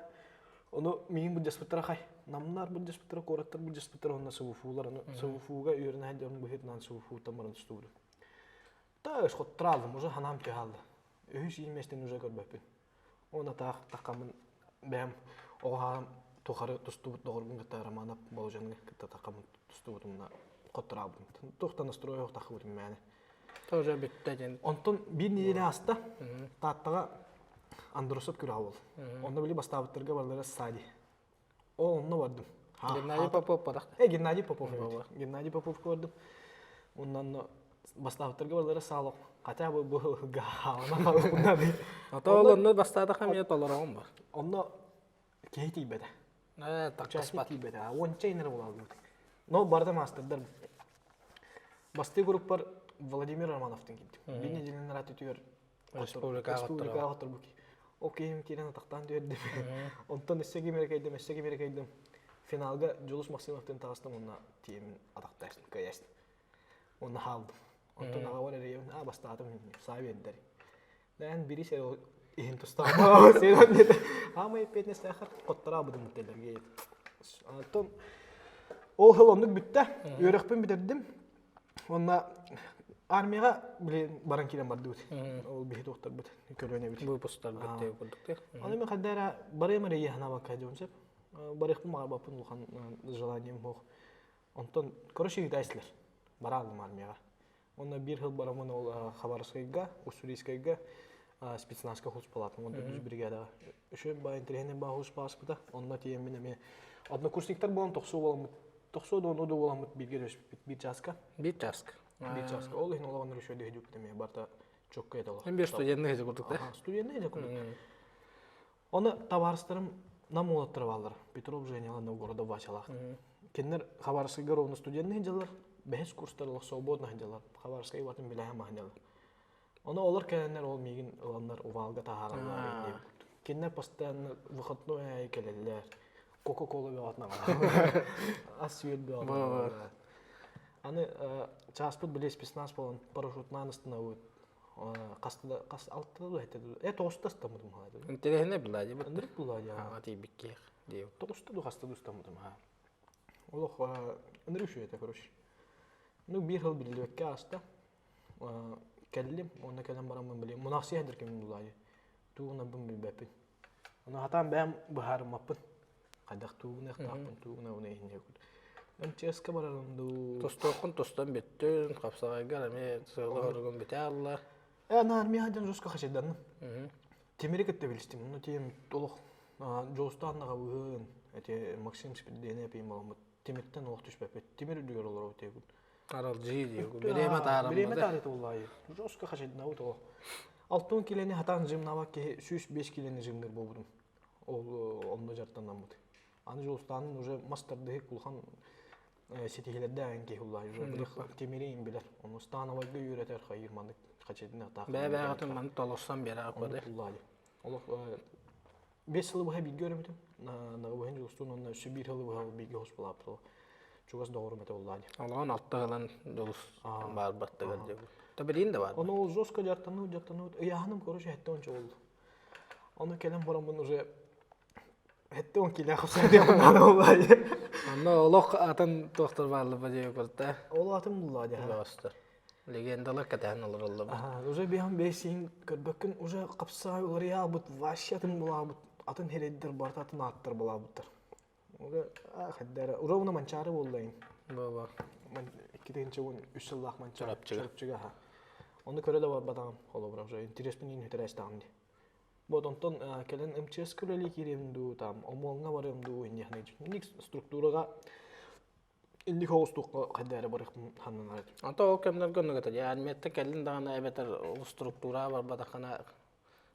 Speaker 2: Ону миигин былдьаспыттара хай. Намнар былдьаспыттара, куораттар былдьаспыттара онно СВФУлар. Ону СВФУга үөрэнэ сылдьан быһыытынан СВФУ-тан баран тустубутум. Та хотторалым, уже ханаам түһэ Үһүс иимэстэн уже көрбөппүн. Уонна таах таххаммын бэйэм оҕо хаам тухары тустубут доҕорбун кытта Романов Болжаны кытта таххаммын тустубутумна хоттораабытым. Туох да настрой суох таххыбытым мээнэ.
Speaker 1: Тоже бүттэ диэн.
Speaker 2: Онтон биир нэдиэлэ ааста. Тааттаҕа Андросов күрэҕэ буолла. Онно били бастаабыттарга барылара сади. Ол онно бардым.
Speaker 1: Геннадий Попов барах.
Speaker 2: Э, Геннадий Попов эбит. Геннадий Поповка бардым. Оннан бастаабыттарга барлара саалок. Хотя бы бу гаалана халыппыннады.
Speaker 1: Ото ол онно бастаатаха эмиэ толороҕум бар.
Speaker 2: Онно киһи тиийбэтэ.
Speaker 1: Э, таккаспат.
Speaker 2: Тиийбэтэ. Уонча инер буолалбыт. Но барда мастердар. Бастыы группар Владимир Романовтын киирдим. Биир неделяны түтүгэр
Speaker 1: Республикаҕа
Speaker 2: хотторбут. Ол киһим киирэн атахтаан түһэрдим. Онтон өссө ким эрэ кэйдим, өссө ким эрэ кэйдим. Финалга Дьулус Максимовтыын таҕыстым уонна тиэмин атахтаастым, кыайастым. Уонна хаалдым. Онтон аҕабар эрийэбин, аа бастаатым, саа биэрдэр. Дээн бири сэр иһин тустаах Аамай эппиэтинэстээхэр хоттора абыдым теллэрге. Оттон ол сыл оннук бүттэ. Үөрэхпин бүтэрдим. Онна армияҕа блин баран киирэн бардыбыт. Ол биһи туохтарбыт көлүөнэбит.
Speaker 1: Выпустарбыт диye курдук.
Speaker 2: Аны мен ханна эрэ барыам эрэ иһанабакка диэн сөп. Барыахпын баҕарбаппын улахан желанием суох. Онтон короче ыытаайсылар. Бараалым армияҕа. Онно биир сыл бараммын ол Хабаровскайга, Уссурийскайга спецназка сулууспалаатым. Онно үс бригадаҕа. Үчүгэй баай интэриэһинэй баа сулууспаласпыта. Онно тиийэммин эмиэ однокурсниктар буолан тохсуо буоламмыт, тохсуо да ону да буоламмыт бииргэ түбэспиппит биир чааска.
Speaker 1: Биир чааска.
Speaker 2: Биир чааска. Ол иһин олоҕун үчүгэй дөһүдүппүт эмиэ барыта чокка этэ олох.
Speaker 1: Биир студенный этэ курдук да?
Speaker 2: Студенный этэ курдук. Оны табаарыстарым Нам уолаттара бааллар. Петров Женяла Новгородов Васялаах. Кинилэр Хабаровскайга ровно студенный дьаллар, бэһис курстар олох свободно дьаллар. Хабаровскай батын билэһэ маһын Оны олор кэлэннэр ол миигин ыланнар Увалга таһаараллар диэбит. Кинилэр постоянно выходной аайы кэлэллэр. Кока-кола бөҕөтүн аҕалаллар. Ас-үөл бөҕөтүн Аны чааспыт били спецназ буолан парашютнаан ыстынабыт. Хаста да хас алтыда дуу хэттэ дуу э тоҕуста ыстаммытым хаата.
Speaker 1: Интэриэһинэй булаа дии
Speaker 2: Ынырык булаа дии.
Speaker 1: Аҕа тиийбиккиэх диэбит.
Speaker 2: Тоҕуста дуу хаста дуу ыстаммытым ха. Олох ынырык үчүгэй этэ короче. Ну биир сыл биллибэккэ ааста. Кэллим уонна кэлэн бараммын били мунаахсыйа сылдьар кэмим булаа дии. Тугунарбын билбэппин. Ону хатаан бэйэм быһаарыммаппын. Хайдах туугуныахтаахпын, туугунабын иһинньэ МЧС-ка барарым дуу.
Speaker 1: Тустуоххун тустан бүттүн, хапсаҕайгар эмиэ сыала-соругун бүтэ алла.
Speaker 2: Э, на армия дьон жестко хачайданным. Тимири кытта билистим. Ну, тиэм олох Дьулустаан наҕабыһын, эти Максим Спирдиэни эпийим буоламмыт. Тимиртэн олох түспэппит. Тимир үрдүгэр олоробут диэбит.
Speaker 1: Аралдьыы диэбит. Бириэмэ таарыммыта.
Speaker 2: Бириэмэ таарыта буллаайы. Жестко хачайданабыт олох. 60 килени хатаан жимнабак киһи 105 килени жимнир буолбутум. Ол онно дьарыктанаммыт. Аны Дьулустаанын уже мас тардыһык улахан ситиһилэрдээх киһи уллаа уже тимири билэр. Ону становойга үөрэтэр хайыр маннык хачайдын атаах.
Speaker 1: Бэйэ-бэйэҕитин маннык толорсон биэрэ
Speaker 2: аккуоды. Олох бес сылы быһа бииргэ өрөбүтүм. Наҕыбыһын Дьулустуун уонна өссө биир сылы быһа бииргэ хоспулааппыт. Чугас доҕорум этэ уллаа дии.
Speaker 1: Олоҕун алта ылан Дьулус баар баттыгар диэбит. Та билиин да бар.
Speaker 2: Ону ол жестко дьарыктаныы дьарыктаныы ыйааһыным короче хэттэ онча болду. Ону кэлэн бараммын уже хэттэ он килэ хапсаадыам наада буолла
Speaker 1: Онно олох атын туохтар бааллар диye көртө.
Speaker 2: Ол атын булла дии.
Speaker 1: Бастар. Легендалар кэтэһэн олороллор.
Speaker 2: Уже биһан бэйсиин көрбөккүн уже хапсаай уларыйаабыт, вообще атын булаабыт, атын хереддер барыта атын ааттар булаабыттар. Уже хаддара ровно манчаары буоллайын.
Speaker 1: Баба.
Speaker 2: 2013 сыллаах манчаары. Чурапчыга. Ону көрө да барбатаҕым холобура уже интереспин иин хүтэрээстэҕим дии. Вот онтон кэлэн МЧС-ка үлэлии киириэм дуу, там ОМОН-ҥа барыам дуу инньэ инник структураҕа инник оҕустуохха хайда эрэ барыахпын ханнанар этим.
Speaker 1: Онто ол кэмнэргэ оннук этэ. Армияттан кэллин даҕаны эбэтэр ол структураҕа барбатаххына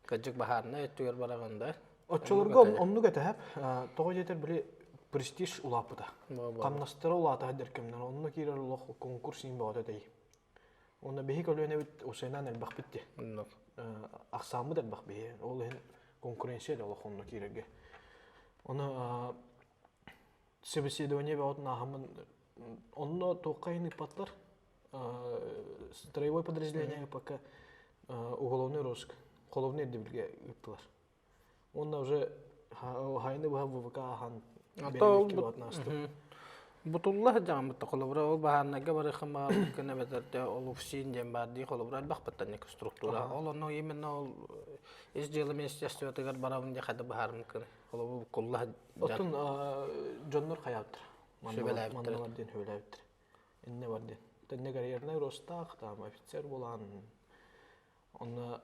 Speaker 1: кырдьык баһаарынай өттүгэр бараҕын да.
Speaker 2: Оччолорго оннук этэ тоҕо диэтэр били престиж улааппыта. Хамнастара улаата сылдьар кэмнэр онно киирэр олох конкурс иин бөҕөтө этэй. Уонна биһи көлүөнэбит усайнаан элбэхпит дии.
Speaker 1: Оннук.
Speaker 2: Ахсааммыт элбэх биһи. Ол иһин конкуренция да олох онно киирэргэ. Ону собеседование бөҕөтүн ааһаммын онно туохха иһин ыыппаттар. Строевой подразделение пока уголовный розыск, холовный ирдэбилгэ ыыттылар. Уонна уже хайны быһа ВВК ахан
Speaker 1: Бутулла сылдьаҕыммыт холобура ол баһаарнайга барыаххын баҕарбыккын эбэтэр те ол УФСИН диэн баар дии холобура элбэхпиттэн структура ол онно именно ол ис дьыала министерствотыгар барабын диye хайда быһаарыммыккын холобур буккулла
Speaker 2: Оттон дьоннор хайаабыттар
Speaker 1: Сүбэлээбиттэр.
Speaker 2: манналар диэн сүбэлээбиттэр иннэ бар диэн тэннэ карьернай ростаах там офицер буолан онно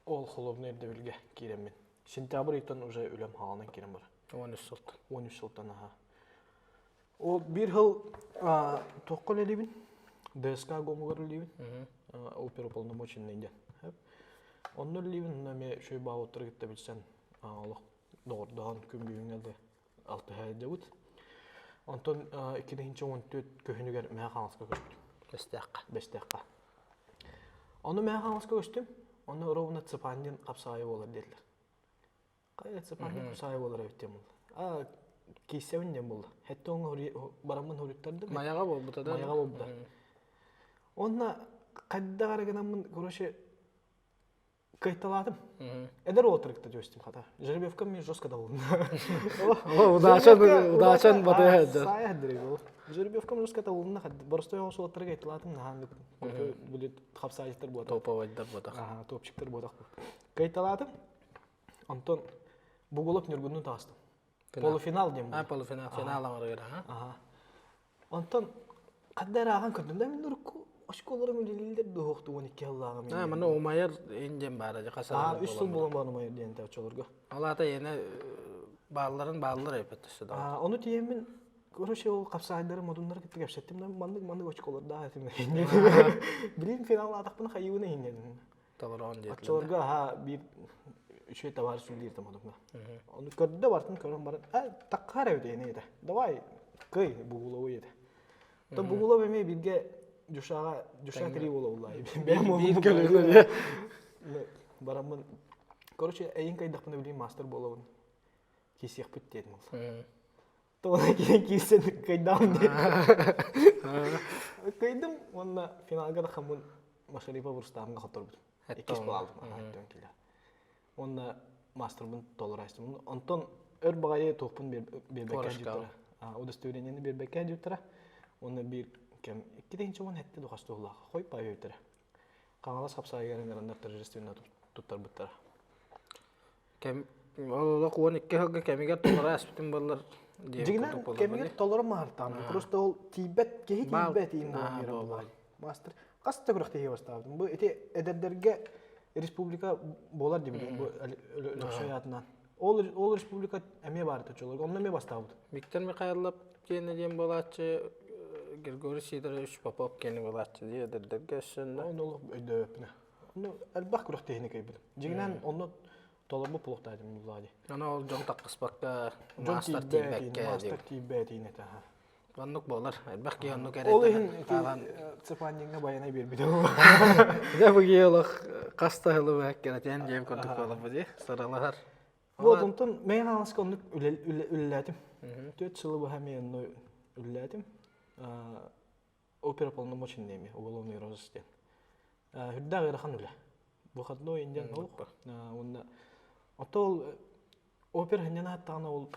Speaker 2: Ол холуобунай ирдэбилгэ киирэммин. Сентябрь ыйтан уже үлэм хааланан киирэн бар.
Speaker 1: 13 сылтан.
Speaker 2: 13 сылтан аха. Ол биир сыл туохха үлэлиибин? ДСК гомугар үлэлиибин. Оперуполномоченный диэн. Онно үлэлиибин, онно эмиэ үчүгэй баалыттары кытта билсэн олох доҕордоһон күн бүгүҥҥэ да алтыһа сылдьабыт. Онтон 2014 күһүнүгэр Мэхэ Хаҥаласка көспүтүм.
Speaker 1: Бэстээххэ.
Speaker 2: Бэстээххэ. Ону Мэхэ Хаҥаласка көстүм. Ону ровно Цыпандин хапсаайы буолар диэтилэр. Хайа Цыпандин хапсаайы буолар эбит диэн буолла. Кииссэбин диэн буолла. Хэттэ оҥо бараммын хоруйтардым.
Speaker 1: Майаҕа буолбута да?
Speaker 2: Майаҕа буолбута. Онно хайдах эрэ гынаммын, короче, кыайталаатым. Эдэр уолаттары кытта түбэстим хата. Жеребьевка мне жестко довольна.
Speaker 1: Удачан, удачан батыһа сылдьар.
Speaker 2: Саайа сылдьар Жеребьевка жестко довольна. Боростой оҕус уолаттары кыайталаатым наһаан будет хапсаайдар буотах.
Speaker 1: Топовайдар буотах.
Speaker 2: Ага, топчиктар буотах. Кыайталаатым. Онтон Бугулов Ньургуннун таҕыстым. Полуфинал диэн
Speaker 1: А, полуфинал, финал аҥарыгар, аха.
Speaker 2: Аха. Онтон хадда эрэ ааҕан көрдүм да мин урукку очколорум үлэлииллэр дуоһуохту 12 сыллааҕым.
Speaker 1: Аа, манна умайар ин диэн баара дьэ хас
Speaker 2: Аа, үс сыл буолан баран умайар диэн этэ оччолорго.
Speaker 1: Ол аата иэнэ баалларын бааллар эппит өссө да.
Speaker 2: Аа, ону тиийэммин короче ол хапсаайдары модуннары кытта кэпсэттим да маннык маннык очколордаах этим. Билин финаллаатахпына хайыыбын иһиннедим.
Speaker 1: Толороон диэтилэр.
Speaker 2: Оччолорго аһа биир үчүгэй товарищ үлэлиир тамадымна. Ону көрдө бартын көрөн баран, э, таккаар эбит эни этэ. Давай, кый бугуловый этэ. То Бугулов эмиэ бииргэ Дюшаҕа Дюша три буола уллаай. Бэйэм
Speaker 1: Биир көлүөнэ.
Speaker 2: Бараммын короче, эйин кайдахпына билигин мастер буолабын. Киисиэхпит диэтим ол. Тоҕо киһи киирсэн кыайдаҕым диэн. Кыайдым уонна финалга да хаммын Машарипов Рустамҥа хотторбутум. Иккис баллым аһааттан килэ. Уонна мастербын толору астым. Онтон өр баҕайы туохпун биэрбэккэ дьуттара. Удостоверениени биэрбэккэ дьуттара. Уонна биир кэм 2017 духас туһулаах хой паайыйтара. Хаҥалас хапсаайыгар ыҥыраннар торжественно туттарбыттара.
Speaker 1: Кэм ол олох 12 сылга кэмигэр толору ааспытым буоллар
Speaker 2: Дьиҥинэн кэмигэр толору маһартаан просто ол тиийбэт киһи тиийбэт иин буолан мастер хас да күрэхтэһии бастаабытым. Бу ити эдэрдэргэ республика буолар диэбит бу Өлөксөй аатынан. Ол ол республика эмиэ баар этэ Онно эмиэ бастаабыт.
Speaker 1: Виктор Михайлов диэн диэн буолааччы Григорий Сидорович Попов киэни буолааччы дии эдэрдэргэ өссө
Speaker 2: Онно олох өйдөөбөппүнэ. Онно элбэх күрэхтэһиини кыайбытым. Дьиҥинэн онно толорбут булуохтаатым буллаа дии.
Speaker 1: Аны ол дьон таххыспакка
Speaker 2: Дьон
Speaker 1: маастар
Speaker 2: тиийбэт
Speaker 1: тиийбэккэ
Speaker 2: маастар тиийбэт этэ.
Speaker 1: Оннук буолар. Элбэх киһи оннук
Speaker 2: Ол иһин
Speaker 1: хаалан
Speaker 2: Цепанниҥҥа байанай биэрбитэ.
Speaker 1: Дьэ бу киһи олох хас да сылы бэккэрэтиэн диэн курдук буолар дии сыралаһар.
Speaker 2: Вот онтон Мэйэн Хаҥаласка оннук үлэлээтим. 4 сылы быһа мен онно үлэлээтим. Оперуполномоченный эмиэ уголовный розыск диэн. Үрдээх ыарахан үлэ. Выходной диэн олох. Уонна ото ол опера ханньан ааттаҕына ол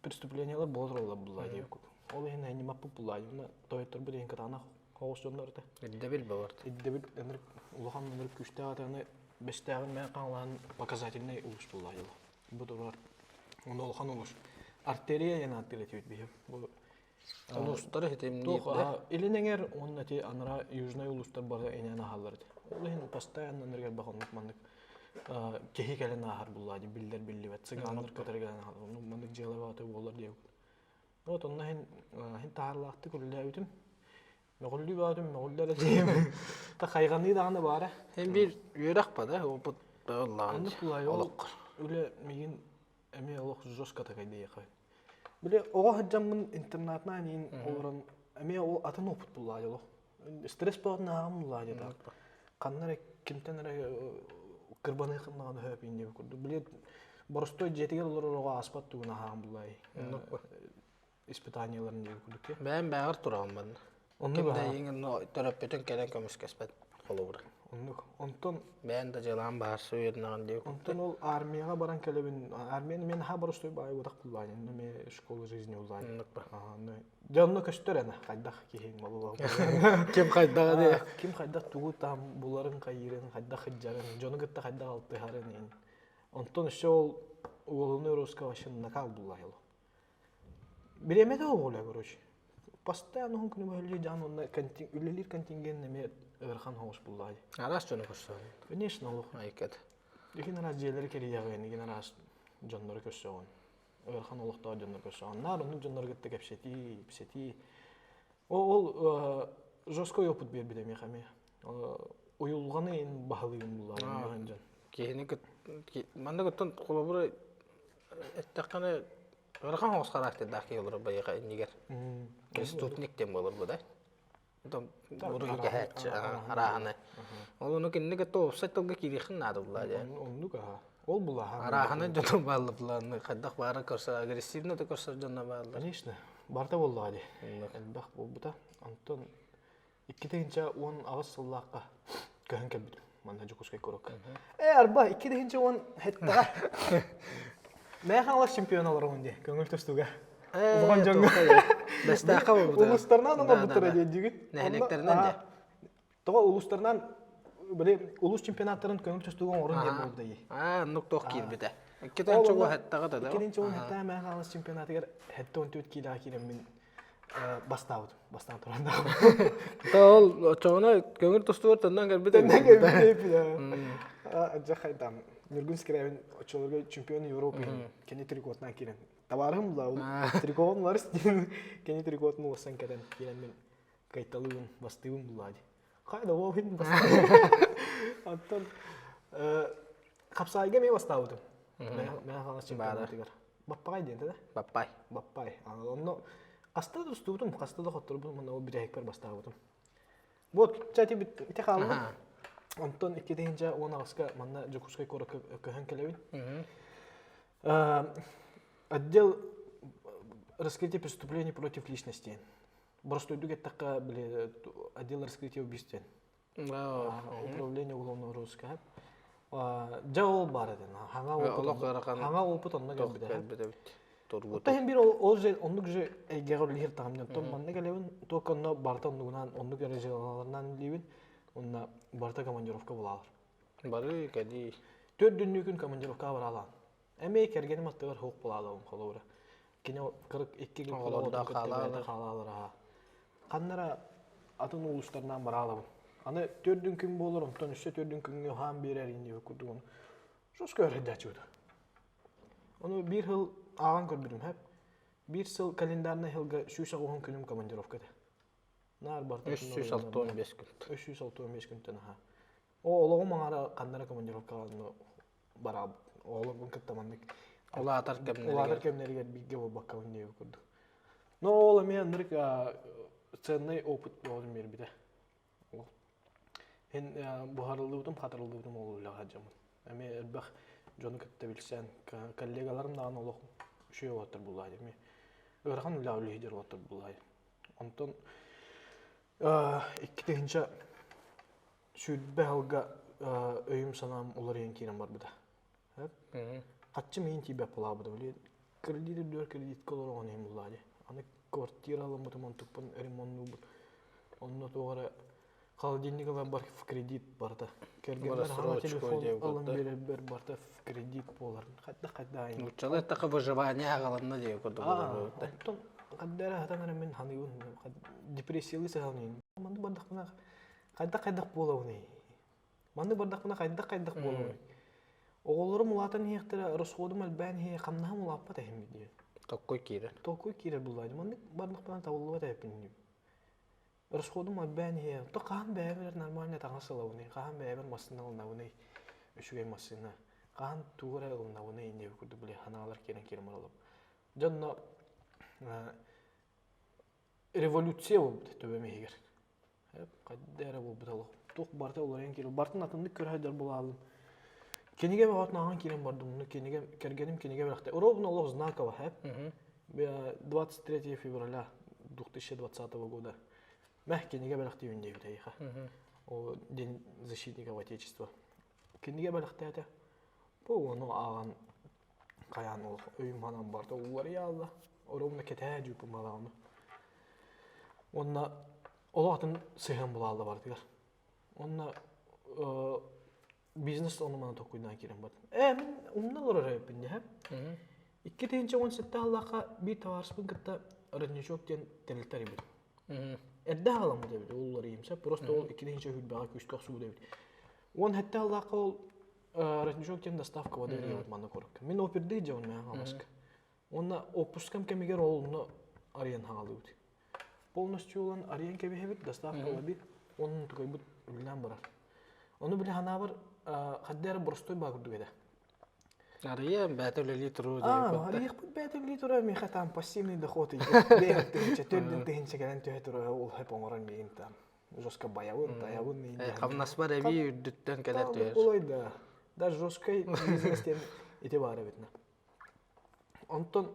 Speaker 2: преступлениелар буола тураллар буллаа диэбит курдук. Ол иһин ханньымаппыт буллаа уонна тойотторбут иһин кытаанах оҕус дьоннор этэ.
Speaker 1: Ирдэбил бабарт.
Speaker 2: Ирдэбил ынырык улахан ынырык күүстээх атаны бэстээҕин мээн хаҥалаан показательный улус буллаа дьылы. Бу турар онно улахан улус. Артерия диэн ааттыыр этибит биһи. Бу
Speaker 1: Улуустары
Speaker 2: Туох
Speaker 1: ситимниирдэ.
Speaker 2: илин эҥэр уонна ити анараа южнай улуустар бары инээн ааһаллар этэ. Ол иһин постоянно ынырык элбэх оннук маннык киһи кэлэн ааһар буллаа дии биллэр биллибэт цыганнар кытары кэлэн ааһар оннук маннык дьыала баҕата буолар диэбит. Вот онно иһин иһин таһаарлаахтык үлэлээбитим. Мөҕүллүү баҕатым мөҕүллэр этим. Та хайҕаныы даҕаны баара.
Speaker 1: Эн биир үөрэх ба да опыт ыллаҕын
Speaker 2: Оннук булаайы ол
Speaker 1: олоххор.
Speaker 2: үлэ миигин эмиэ олох жестко такайдыйыха. Били оҕо сылдьаммын интернатнаан иин олорон эмиэ ол атын опыт буллаа дьоло. Стресс бөҕөтүн ааҕан буллаа дьэ Ханна эрэ кимтэн эрэ кырбаныаххын хөп иин диэбит курдук. Били боростуой дьиэтигэр олорор оҕо ааспат тугун ааҕан буллаа испытаниеларын диэбит курдук.
Speaker 1: Бэйэм бэҕэр тураҕын манна.
Speaker 2: Оннук
Speaker 1: Ким да эйигин төрөппүтүн кэлэн көмүскэспэт холобура.
Speaker 2: Оннук. Онтон
Speaker 1: Бэйэн да дьыалаан баһарса үөрэнэҕин диэбит
Speaker 2: Онтон ол армияҕа баран кэлэбин. Армияны мен наһаа боростуой баайы утах буллаан. Онно ме школа жизни улаан.
Speaker 1: Оннук ба.
Speaker 2: Дьэ онно көстөр ана хайдах киһиҥ болула.
Speaker 1: Ким хайдаҕа дии.
Speaker 2: Ким хайдах тугу там буларын хайыырын, хайдах хыдьарын, дьону кытта хайдах алтыһарын иһин. Онтон өссө ол уголовный розыск вообще накал буллаһыл. Бириэмэтэ оҕула короче. Постоянно уһун күнү быһа дьаан онно үлэлиир контингент эмиэ ыарахан соҕус буллаҕа дии.
Speaker 1: Араас дьону көрсөҕүн.
Speaker 2: Конечно, олох.
Speaker 1: Айкат.
Speaker 2: Игин араас дьиэлэри кэрийэҕин, игин араас дьоннору көрсөҕүн. Ыарахан олохтоох дьоннору көрсөҕүн. Наар оннук дьоннору кытта кэпсэтии, ипсэтии. Ол жесткой опыт биэрбит эмиэхэ эмиэ. Уйулҕаны ин баһылыгын буллаҕа дьон.
Speaker 1: Киһини манна кыттан холобура эттэххинэ ыарахан соҕус характердаах киһи олорор байыаха иннигэр преступник диэн буолар бу да буруйу кэһээччи арааһынай ол ону кинини кытта уопсай тылга киириэххин наада буллаа дии
Speaker 2: оннук аха. Ол булаһа.
Speaker 1: Арааһына дьоно бааллар булаанны хайдах баара көрсөр агрессивно да көрсөр дьоно бааллар.
Speaker 2: Конечно, барыта буоллаҕа дии. Элбэх буолбута. Онтон 2018 сыллаахха көһөн кэлбитим манна Дьокуускай куоракка. Э, арба 2017-ҕэ Мэйэ Хаҥалас чемпиона олоробун дии, көҥүл тустууга. Улахан дьоҥҥо.
Speaker 1: Бэстээххэ буолбута.
Speaker 2: Улуустарынан оҥорбуттара дии дьигит.
Speaker 1: Нэһилиэктэринэн дии.
Speaker 2: Тоҕо улуустарынан били улуус чемпионаттарын көҥүл тустууга оҥорун диэн буолбута дии.
Speaker 1: Аа, оннук туох киирбитэ. 2017-ҕа да.
Speaker 2: 2017 Мэйэ Хаҥалас чемпионатыгар 74 киилэҕэ киирэммин бастаабытым бастаан туран
Speaker 1: ол оччоҕуна көҥүл тустуугар төннөн кэлбит
Speaker 2: төннөн кэлбит дьэ хайдам Ньургун Скрябин оччолорго чемпион Европы кини трикотунан киирэн табаарыһым була трикотун уларыс диэн кини трикотун уларсан кэтэн киирэн мин кайталыыбын бастыыбын буллаа дии хайда ол иһин оттон хапсаайга эмиэ бастаабытым Мэҥэ Хаҥалас чемпионатыгар Баппаҕай диэн да?
Speaker 1: Баппай.
Speaker 2: Баппай. Онно хаста да тустубутум, хаста да хотторбутум, онно ол бүтэһикпэр бастаабытым. Вот, чэ, ити хаалла. Онтон 2018-ка манна Дьокуускай куоракка көһөн кэлэбин. Отдел раскрытия преступлений против личности. Боростуойдук эттэххэ, били, отдел раскрытия убийств Управление уголовного розыска. Дьэ ол баар этин. Хаҥа опыт хаҥа опыт онно кэлбитэ. Оттон иһин биир ол же оннук же эйгэҕэ үлэлиир таҕым. Оттон манна кэлэбин, только онно барыта оннугунан оннук эрэ дьыалаларынан үлэлиибин. Онно барыта командировка булаалар.
Speaker 1: Бары кэлии.
Speaker 2: Төрдүннүү күн командировкаҕа бараалаан. Эмиэ кэргэним аттыгар суох булаалабын холобура. Кини 42 күн
Speaker 1: Оҕолордоох
Speaker 2: хаалаалар. Хаалаалар Ханнара атын улуустарынан бараалабын. Аны төрдүн күн буолар, онтон өссө төрдүн күҥҥэ уһаан биэрэр инниби курдук ону жестко өрөйдөөччүбүт. Ону биир сыл ааҕан көрбүтүм хэп. Биир сыл календарнай сылга 180 күнүм командировка этэ. Наар барыта
Speaker 1: 365 күн.
Speaker 2: 365 күнтэн аха. О олоҕум аҥара ханнара командировкаҕа бараабыт. Оҕолорбун кытта маннык
Speaker 1: улаатар кэмнэригэр
Speaker 2: улаатар кэмнэригэр бииргэ буолбаккабын диэбит курдук. Но ол эмиэ ынырык ценный опыт буолан биэрбитэ. Эн буһарыллыбытым, хатарыллыбытым ол үлэҕэ дьоммун. Эмиэ элбэх дьону кытта билсэн, коллегаларым даҕаны олох үчүгэй уолаттар буоллаҕа эмиэ ыарахан үлэҕэ үлэһит уолаттар буоллаҕа. Онтон 2000 20 сылга өйүм-санаам уларыйан киирэн барбыта. Хаччы миин тиийбэт буолаабыта били кредит үрдүгэр кредитка олороҕун иһин буллаа дии. Аны квартира ылыммытым онтукпун ремоннуубут. Онно туох эрэ холодильник ыларбар в кредит барыта. Кэргэммэр хаҥа телефон ылан биэрэрбэр барыта в кредит буолар. Хайдах хайдах
Speaker 1: Нууччалыы эттэххэ выживание аҕаланна диye курдук
Speaker 2: буолар. Оттон хадда эрэ хатан эрэ мин ханыыбын депрессиялыы сыһалын. Маннык бардахпына Хайдах-хайдах буолабыный? Маннык бардахпына хайдах-хайдах буолабыный? Оҕолорум улаатан иһиэхтэрэ, расходум элбээн иһиэ, хамнаһым улааппат эһим диye.
Speaker 1: Толкуй киирэр.
Speaker 2: Толкуй киирэр буллаадым. Маннык бардахпына табыллыбат эбиппин диим. Расходум элбээн иһиэ. То хаһан бэйэбэр нормально таҥас ылабыный, хаһан бэйэбэр массыына ылынабыный, үчүгэй массыына, хаһан тугу эрэ ылынабыный диэбит курдук били санаалар киирэн киирэн бараллар. Дьонно революция буолбут төбөм иһигэр. Хайда эрэ буолбут олох. Туох барыта уларыйан киирэр. Барытын атыннык көрө сылдьар буолаалым. Кинигэ бөҕөтүн ааҕан киирэн бардым. Онно кинигэ, кэргэним кинигэ бэлэхтэ. Ровно олох знаково, хэп. 23 февраля 2020 года. Мэх кинигэ бэлэхтиибин диэбит эйиэхэ. Ол День защитников Отечества. Кинигэ бэлэхтээтэ. Бу ону ааҕан хайаан олох өйүм санаам барыта уларыйаалла. Ровно кэтээ дьүүппүн балаҕаны. Уонна олох атын сыһыан булаалла барытыгар. Онно бизнес ону маны толкуйдаан киирэн бардым. Ээ, мин умна олорор эбиппин дии, 2017 сыллаахха биир табаарыспын кытта Родничок диэн тэрилтэ арыйбытым. Эрдэ аҕаламмыт эбит, ол уларыйым сөп. Просто ол 2000 сүүрбэҕэ күүскэ охсубут эбит. 17 сыллаахха ол Родничок диэн доставка воды арыйабыт манна куоракка. Мин опердыы дьабын мээн хаҥаласка. Уонна отпускам кэмигэр ол онно арыйан хаалыбыт. Полностью ылан арыйан кэбиһэбит, доставка ылабыт, уонна тукайбыт үлэлээн барар. Ону били ханаабар хадда эрэ боростуой баа курдук этэ.
Speaker 1: Арыйан бэйэтэ үлэлии туруу диye
Speaker 2: Арыйахпыт бэйэтэ үлэлии турар, миэхэ там пассивный доход идет. 5 тыһыынча, 4 тыһыынча кэлэн түһэ турар, ол хэп оҥорон миигин там жестко баябын, таябын.
Speaker 1: Хамнаспар эбии үрдүттэн кэлэр түһэр.
Speaker 2: Олой да. Даже жесткай бизнес диэн ити баар эбит. Онтон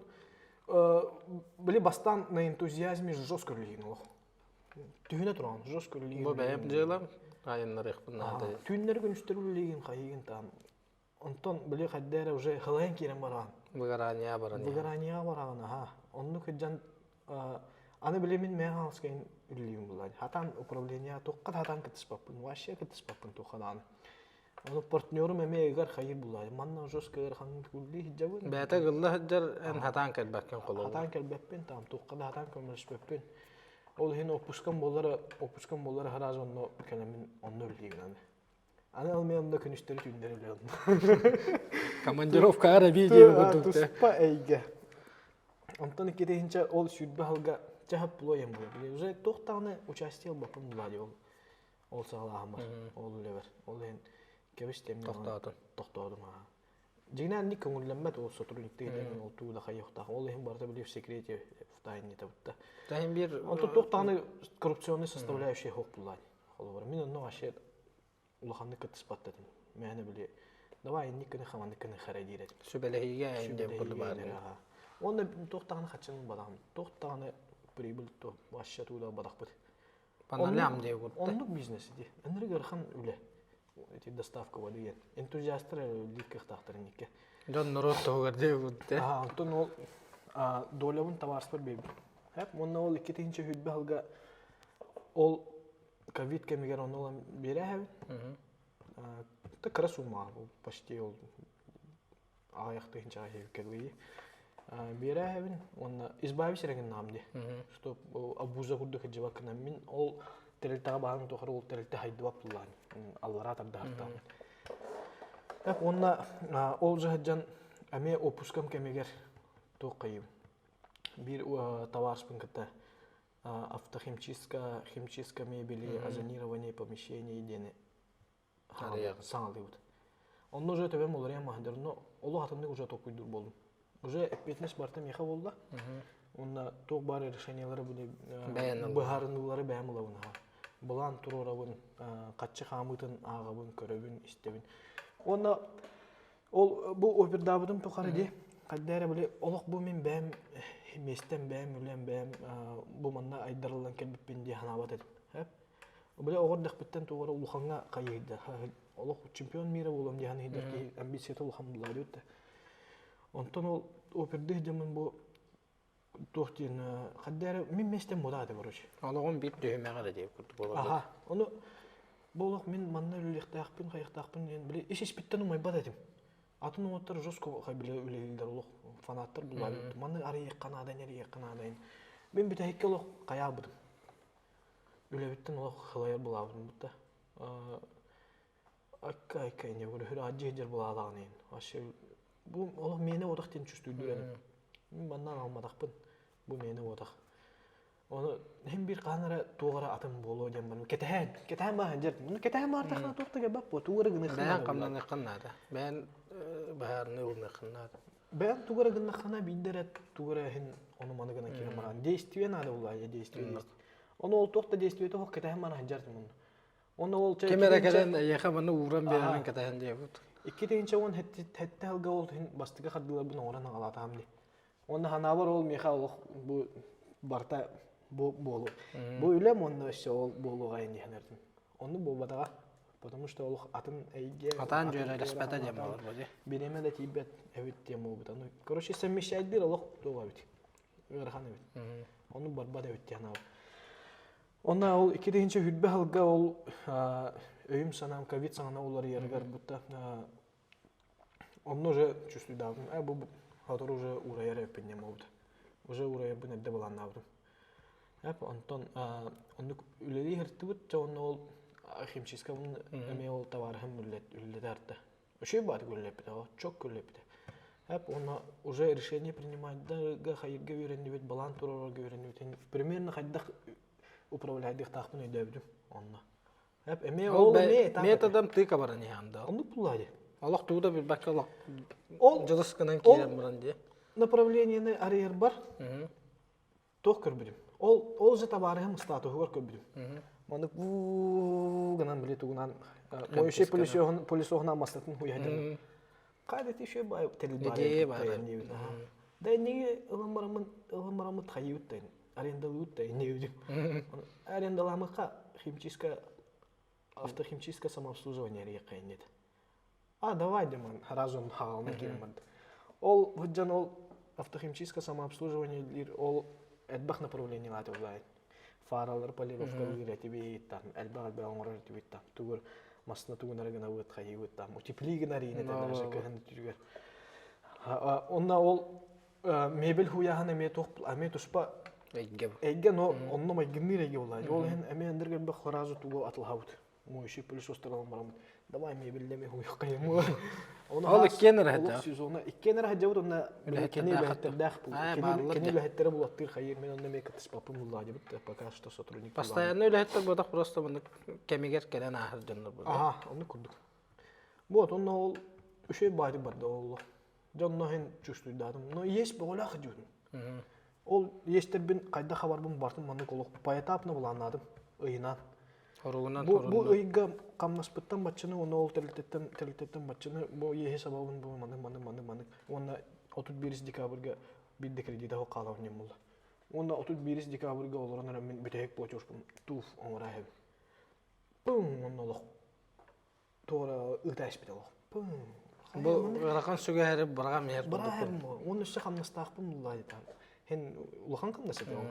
Speaker 2: били бастаан на энтузиазме жестко үлэлиигин олох. Түһүнэ туран жестко үлэлиигин.
Speaker 1: Бу бэйэм дьыалам айаннарыахпын наада.
Speaker 2: Түүннэри күнүстэри үлэлиигин хайыгын таам. Онтон били хайда эрэ уже халайан киирэн бараҕын.
Speaker 1: Выгорание баран.
Speaker 2: Выгоранияҕа бараҕын аха. Оннук сылдьан аны били мин мэйэ хаалыскайын үлэлиибин булла. Хатан управление туохха да хатан кыттыспаппын. Вообще кыттыспаппын туохха даҕаны. Ону партнерум эмиэ ыгар хайыр булла. Манна жестко ыараханнык үлэлии сылдьабын.
Speaker 1: Бэйэтэ ыгылла сылдьар эн хатаан кэлбэккин холобур.
Speaker 2: Хатаан кэлбэппин, там туохха да хатаан көмөлөспөппүн. Ол иһин отпускам буоллара, отпускам буоллара сразу онно кэлэммин онно үлэлиибин аны. Аны ол мен онно күнүстэри түүннэри үлэлиэм.
Speaker 1: Командировка эбии диэби курдук.
Speaker 2: Туспа эйгэ. Онтон иккитинчэ ол сүүрбэ сылга чаһап булуо буолар. Уже туох даҕаны участие ылбаппын булаа дии ол ол саҕалааһыммар, ол үлэбэр. Ол иһин кэбис диэммин
Speaker 1: Тохтоотун.
Speaker 2: Тохтоотум аа. Дьиҥинэн инник көҥүллэммэт ол сотрудниктыы диэн ол туу да хайыахтаах. Ол иһин барыта били в секрете в тайне табытта.
Speaker 1: Таһин биир
Speaker 2: Онтон туох даҕаны коррупционный составляющая суох буллаа. Холобура мин онно вообще улаханнык кыттыспат этим. Мээнэ били давай инник гыны хаманнык гыны хара диир этим.
Speaker 1: Сүбэлэһиигэ диэн курдук баар.
Speaker 2: Уонна туох даҕаны хаччын бадаҕым. Туох даҕаны прибыль то вообще тууда бадахпыт.
Speaker 1: Паналям диye курдук.
Speaker 2: Оннук бизнес ити. Ынырык ыарахан үлэ. Ити доставка воды диэн. Энтузиастар үлэлиир кыахтаахтар инникке.
Speaker 1: Дьон норуот туһугар диye курдук.
Speaker 2: Онтон ол долябын табаарыспар биэрбит. Хэп, уонна ол 2020 сылга ол ковид кэмигэр ону ылан биэрээһэбин. Та кыра сумма почти ол аҕыйах тыһыынчаҕа кэлии. Биэрээһэбин уонна избавись эрэгин дии. Что обуза курдук сылдьыбаккынан мин ол тэрилтэҕэ баһан тухары ол тэрилтэ хайдыбат буллаан аллараа тардаһартаан. Так уонна ол сылдьан эмиэ отпускам кэмигэр туох хайыбын. Биир табаарыспын кытта автохимчистка, химчистка мебели, озонирование помещений диэни саҥалыыбыт. Онно уже төбөм уларыйан маһындар, но олох атыннык уже толкуйдуур буоллум. Уже эппиэтинэс барыта миэхэ буолла. Уонна туох баар решениелары быһаарыныылары бэйэм ылабын. Былаан туруорабын, хаччы хаамыытын ааҕабын, көрөбүн, истэбин. Уонна Ол бу опердаабытым тухары дии, хайда эрэ били олох бу мин бэйэм миэстэм бэйэм үлэм бэйэм бу манна айдарыллан кэлбиппин дии санаабат этим. Били оҕо эрдэхпиттэн туох эрэ улахаҥҥа хайыһыйда. Олох чемпион мира буолуом дии саныйдар киһи амбицията улахан буолла диэбит да. Онтон ол опердыы сылдьаммын бу туох диэн хайда эрэ мин миэстэм буолаа этэ короче.
Speaker 1: Олоҕум биир түһүмэҕэ эрэ диэбит курдук буолар.
Speaker 2: Аха, ону бу олох мин манна үлэлиэхтээхпин, хайыахтаахпын диэн били ис-испиттэн умайбат этим. Атын уолаттар жестко били үлэлииллэр олох фанаттар булаабыт. Маны арыйыахха наада, эрийиэххэ наада. Мин бүтэһиккэ олох хайаабытым. Үлэбиттэн олох халайар булаабытым бутта. Акка айка не говорю, аджи дьер булаалаҕын иһин. Вообще бу олох миэнэ уотах диэн чувствуйдуур этим. Мин маннан алматахпын. Бу миэнэ уотах. Ону иһин биир хаһан эрэ туох эрэ атын буолуо диэн баран кэтэһээн, кэтэһэн бааһын дьэр. Муну кэтэһэн баартахына туох да кэлбэт буо, тугу эрэ гыныаххын
Speaker 1: Бэйэҥ
Speaker 2: наада.
Speaker 1: хамнаныаххын наада. Бэйэҥ быһаарыныы ылыныаххын наада.
Speaker 2: Бэйэҥ тугу эрэ гыннаххына биирдэ эрэ тугу эрэ иһин ону маны гынан киирэн баран действие наада буолла действие действие. Ону ол туох да действиетэ суох кэтэһэн баран сылдьар муну. Онно ол
Speaker 1: Ким эрэ кэлэн эйиэхэ маны ууран биэрэрин кэтэһэн диэбит.
Speaker 2: 2017 сылга ол иһин бастакы хардыыларбын оҥорон аҕалаатаҕым дии. Уонна санаабар ол миэхэ олох бу барыта бу буолу. Бу үлэм уонна өссө ол буолуоҕа ин диэн эрдим. Оннук буолбатаҕа. Потому что олох атын эйгэ
Speaker 1: Атаан дьүөрэлэспэтэ диэн буолар бу дии.
Speaker 2: Бириэмэ да тиийбэт эбит диэн буолбута. Ну, короче, совмещайдыыр олох туох эбит. Ыарахан эбит. Ону барбат эбит диэн аабыт. Онно ол 2020 сылга ол өйүм-санаам ковид саҥана уларыйарыгар будто онно уже чувствуйдаабытым. Э, бу сотору уже уурайар эбиппин диэн буолбута. Уже уурайарбын эрдэ былааннаабытым. Эп, онтон оннук үлэлии сырыттыбыт, дьэ онно ол химчисткабын эмиэ ол табаарыһым үлэлэтэ арта. Үчүгэй баатык үлэлэппитэ, чок үлэлэппитэ. Эп уонна уже решение принимайдарга хайырга үөрэннибит, балаан туруорарга үөрэннибит. Примерно хайдах управляйдыахтаахпын өйдөөбүтүм онно. Эп эмиэ ол эмиэ этап
Speaker 1: Методом тыка баран иһэн да.
Speaker 2: Оннук булла дии.
Speaker 1: Олох тугу да билбэккэ олох
Speaker 2: Ол
Speaker 1: дьылыс гынан киирэн баран дии.
Speaker 2: направлениены арыйарбар туох көрбүтүм. Ол ол же табаарыһым статуһугар көрбүтүм. Маннык бу гынан били тугунан Моющий пылесоһун пылесоһуна массатын хуйайдым. Кайда ти бай телил бар. Да не ылан барамын ылан барамын хайыбыт да арендалыыбыт да иннибит. Арендаламыкка химчистка автохимчистка самообслуживание рекайнет. А давай демон разум хаална киирмэт. Ол быдьан ол автохимчистка самообслуживание диир ол элбэх направлениелааты улаайт. Фаралар полировкалыыр этибит там элбэх элбэх оҥорор этибит там тугур масына тугунары гынабыт хайыыбыт там утепли гынар иинэ даже кыһын түгэр. Онна ол мебель хуяһын эмиэ туох эмиэ туспа
Speaker 1: эйгэ
Speaker 2: эйгэ но онно майгынныыр эйгэ буолаа. Ол иһин эмиэ эндер элбэх сразу тугу атылаһабыт. Моющий пылесостар алан бараммыт. Давай мебеллеме хуйхайым.
Speaker 1: Ол иккиэн эрэ
Speaker 2: Олох сезона иккиэн эрэ сылдьабыт уонна кини үлэһиттэрдээх кини үлэһиттэрэ булаттыыр хайыыр мен онно эмиэ кыттыспаппын буллаа дебит пока что сотрудник
Speaker 1: Постоянно үлэһиттэр буотах просто маннык кэмигэр кэлэн ааһар дьоннор буолла.
Speaker 2: Аха, оннук курдук. Вот онно ол үчүгэй баайдык барда ол. Дьонно иһин чувствуйдаатым. Но есть бөҕөлөөх дьүһүн. Ол иэстэрбин хайдах хабарбын бартым маннык олох поэтапно былааннаатым ыйынан.
Speaker 1: Хоругунан
Speaker 2: Бу, бу ыйга хамнаспыттан баччаны уонна ол тэрилтэттэн тэрилтэттэн баччаны бу иэһи сабабын бу маннык маннык маннык маннык уонна 31 декабрьга биир да кредита суох хаалабын диэн буолла. Уонна 31 декабрьга олорон эрэн мин бүтэһик платежпун туф оҥоро иһэбин. Пым уонна олох туора ыыта испит олох. Пым.
Speaker 1: Бу ыарахан сүгэһэри быраҕам иһэр
Speaker 2: Быраҕам уонна өссө хамнастаахпын буллаа диэтэ. Һэн улахан хамнас этэ ол.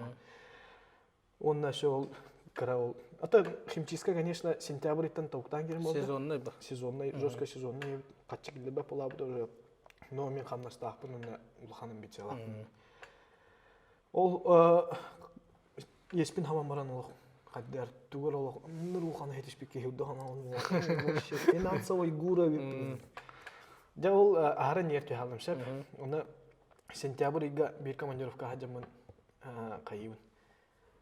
Speaker 2: Уонна өссө ол кыра ол. А то химчистка, конечно, сентябрьтан толуктаан кирим болду.
Speaker 1: Сезонный ба.
Speaker 2: Сезонный, жестко сезонный хаччы киллэрбэт буолаабыт уже. Но мин хамнастаахпын уонна улаханым битсиалаахпын. Ол еспин хаман баран олох хаддар тугар олох нур улахан хетишпик киһи вообще финансовый гуру Дьэ ол аһара ньиэр түһалым сөп. Оны сентябрь ыйга биир командировка хаджаммын хайыбын.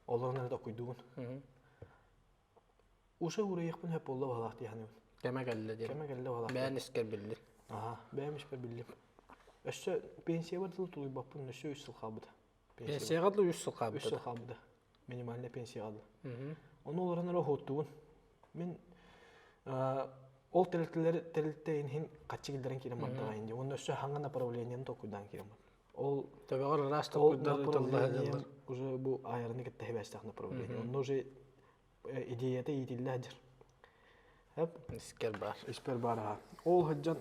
Speaker 2: Олорон эрэ токуйдугун. Уже уурайыахпын сөп буолла баһылаах дии саныыбын.
Speaker 1: Кэмэ кэллэ диэн.
Speaker 2: Кэмэ кэллэ баһылаах.
Speaker 1: Бэйэн искэр биллим.
Speaker 2: Аха, бэйэм испэр биллим. Өссө пенсиябар дылы тулуйбаппын, өссө үс сыл хаалбыта.
Speaker 1: Пенсияҕа дылы үс сыл хаалбыта.
Speaker 2: Үс сыл хаалбыта. Минимальная пенсияҕа дылы. Ону олорон эрэ уһуоттубун. Мин ол тэрилтэлэр тэрилтэ иһин хаччы киллэрэн киирэн бардаҕа инди. Уонна өссө хаҥа направлениены толкуйдаан киирэн бардым. Ол
Speaker 1: Төбөҕөр ыраас толкуйдар ыытылла
Speaker 2: уже бу аайараны кытта хибээстээх направление. Онно уже идеята иитиллэ сылдьар. Эп
Speaker 1: Искер бар.
Speaker 2: Испер бар аха. Ол сылдьан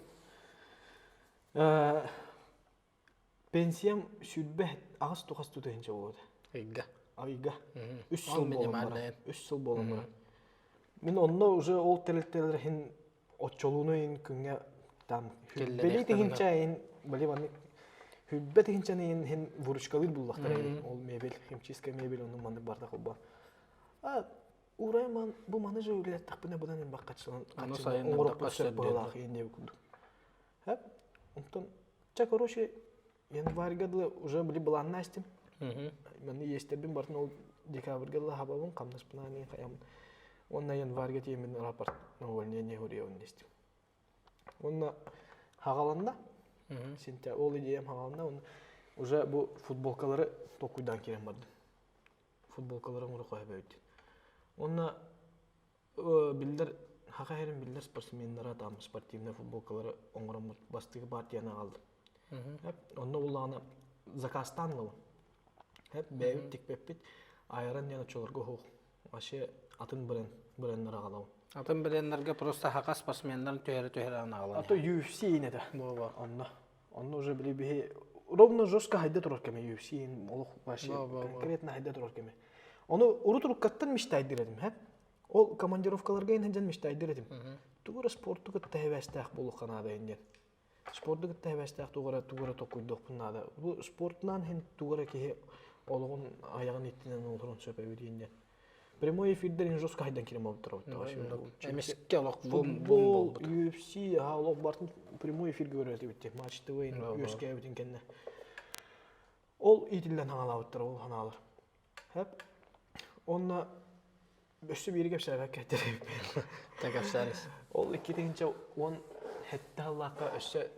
Speaker 2: пенсиям сүрбэ аҕыс тухас тутуһунча буолуота.
Speaker 1: Ыйга.
Speaker 2: Ыйга. Үс сыл буолан баран. Үс сыл буолан баран. Мин онно уже ол тэрилтэлэр иһин оччолууну иһин күҥҥэ там били тиһинчэ иһин били маннык хүлбэ тиһинчэни иһин иһин выручкалыыр буллахтара ол мебель химчистка мебель онну маннык барда холбоон а урай ман бу маны же үлэлэттэхпинэ быдан элбэх хаччынан оҥороппут сөп быһыылаах иһин диэбит курдук Хэп онтон ча короче январьга дылы уже били былаанна истим манны иэстэрбин бартын ол декабрьга дылы хабабын хамнаспынаан хаямын уонна январьга тиийэммин рапорт на увольнение хуруйабын дестим уонна хаҕаланна сентябрь ол идеям хаҕаланна уонна уже бу футболкалары толкуйдаан киирэн бардым футболкалары оҥоро хоһобөбүт уонна биллэр Саха сирин биллэр спортсменнара там спортивнай футболкалары оҥороммут бастакы партияны аҕаллым. Онно буллаҕына заказтаан ылабын. Бэйэбит тикпэппит. Айран диэн оччолорго суох. Вообще атын бренд бренднэр аҕалабын.
Speaker 1: Атын бренднэргэ просто саха спортсменнарын түһэрэ-түһэрэ аҕалан.
Speaker 2: А то UFC инэтэ. Онно. Онно уже били биһи ровно жестко хайда турар кэме UFC олох вообще конкретно хайда турар кэме. Ону урут уруккаттан мечтайдыр этим, хэп. Ол командировкаларга иһин мечтайдыр этим. Тугура спорту кытта хэбэстээх буолуохха наада диэн. Спорду кытта хэбэстээх тугура тугура токуйдуохпун наада. Бу спортунан иһин тугура киһи олоҕун айаҕын иттинэн олорон сөп эбит диэн. Прямой эфирдер ин жестко хайдан кирем болуптар
Speaker 1: Эмискэ олох бум бум болбут.
Speaker 2: UFC аха олох бартын прямой эфир көрөтүбүт матч ТВ үөскээбитин кэннэ. Ол иитиллэн хаҥалаабыттар ол ханаалар. Хэп. Онно өссө биири кэпсээбэккэ этэрибиппин.
Speaker 1: Та кэпсээрис.
Speaker 2: Ол 2017 сыллаахха өссө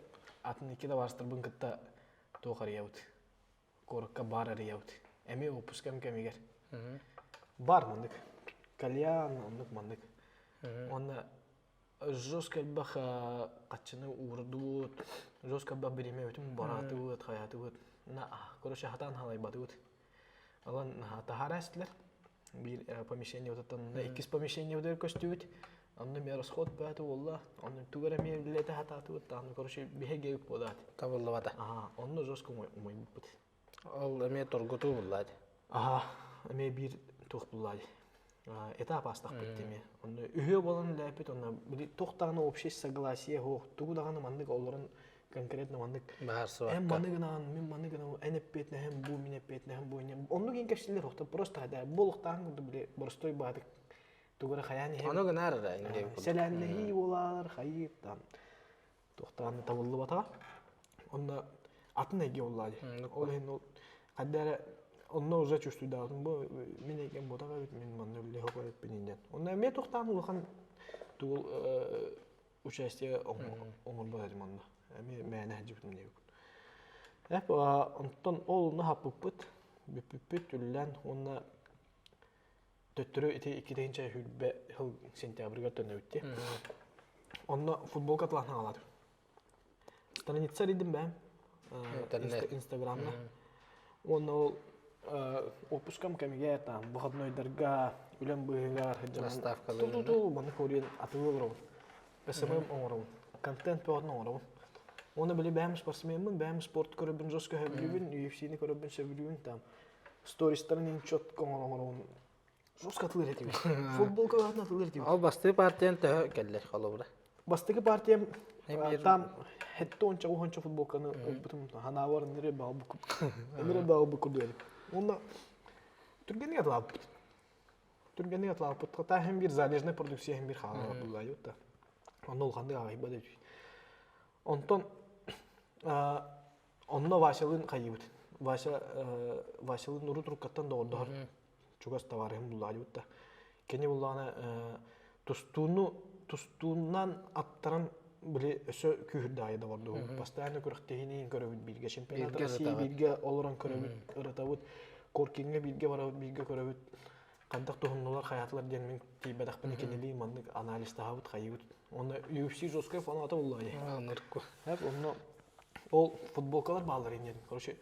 Speaker 2: атын икки табаарыстарбын кытта туох арыйабыт. Куоракка бар арыйабыт. Эмиэ выпускам кэмигэр. Бар маннык. Кальян оннук маннык. Уонна Жестко элбэх хаччыны уурдубут, жестко элбэх бириэмэбитин бараатыбыт, хайаатыбыт. На, короче, хатаан халайбатыбыт. Ылан таһаара эстилэр. Биир помещениебытыттан иккис помещениебытыгар көстүбүт. Онно эмиэ расход баата буолла. Онно тугу эрэ эмиэ үлэлэтэ сатаатыбыт. Даҕаны, короче, биһиги буолаат.
Speaker 1: Табыллыбата.
Speaker 2: Аха, онно жестко умайбыппыт.
Speaker 1: Ол эмиэ тургутуу булла дии.
Speaker 2: Аха, эмиэ биир туох булла дии. Этап аастахпыт эмиэ. Онно үһүө буолан үлээппит, онно били туох даҕаны общее согласие суох, тугу даҕаны маннык олорон конкретно маннык
Speaker 1: Быһаарсыбакка.
Speaker 2: эн маны гынаҕын, мин маны гынабын, эн эппиэтинэһим бу, мин эппиэтинэһим бу инньэ. Оннук иин кэпсииллэр охто просто да бу олохтааҕын курдук били боростой баатык тугу эрэ хайаан иһэбит.
Speaker 1: Ону гынаар эрэ инньэ курдук.
Speaker 2: Сэлээннэһии буолаар, хайыы там туохтаан табыллыбатаҕа. Онно атын эйгэ буоллаа дии. Ол иһин ол хайда эрэ онно уже чувствуйдаабытым бу мин эйгэм буотах эбит, мин манна үлэлиэх эбиппин диэн. Онно эмиэ туохтаан улахан тугул участие оҥорбот этим онно. Эмиэ мээнэ сылдьыбытым диэбит. Эп онтон ол онно хаппыппыт, бүппүппүт, үллэн уонна төттөрү ити 2020 сыл сентябрьгар төннөбүт дии. Онно футболка атылаан хаалаатым. Страница арыйдым бэйэм Инстаграмҥа. Уонна ол отпускам кэмигэр там выходнойдарга үлэм быыһыгар
Speaker 1: Доставкалыыр.
Speaker 2: ту-ту-ту маннык хоруйан атылыы олоробун. СММ оҥоробун. Контент бөҕөтүн оҥоробун. Уонна били бэйэм спортсмеммын, бэйэм спорт көрөбүн, жестко сөбүлүүбүн, UFC-ни көрөбүн, сөбүлүүбүн там стористарын иһин четко оҥоробун. Жестко атылыыр этибит. Футболка бөҕөтүн атылыыр этибит.
Speaker 1: Ол бастакы партиян төһө кэллэр холобура?
Speaker 2: Бастакы партиям там хетте онча уонча футболканы ылбытым. Ханаабар ыныры баалбык. Ыныры баалбык курдук этим. Онно түргэнник атылаабыппыт. Түргэнник атылаабыппыт. Хата иһин биир залежная продукция иһин биир хаалар буллаайбыт да. Онно улаханнык аҕайбат эбит. Онтон Онно Васялыын хайыыбыт. Вася Васялыын урут уруккаттан доҕордоһор чугас табаарыһым буллаадьыбыт да. Кини буллаҕына тустууну тустуунан аттаран били өссө күүһүрдэ доҕордоһуу. Постоянно күрэхтэһиини көрөбүт бииргэ чемпионат России бииргэ олорон көрөбүт, ырытабыт. Коркиҥҥа бииргэ барабыт, бииргэ көрөбүт. Хайдах туһуннулар, хайаатылар диэн мин тиийбэтэхпинэ кинилии маннык анализтаһабыт, хайыыбыт. Онно UFC жесткай фаната буллаҕа дии. Онно Ол футболкалар бааллар инньэ. Короче,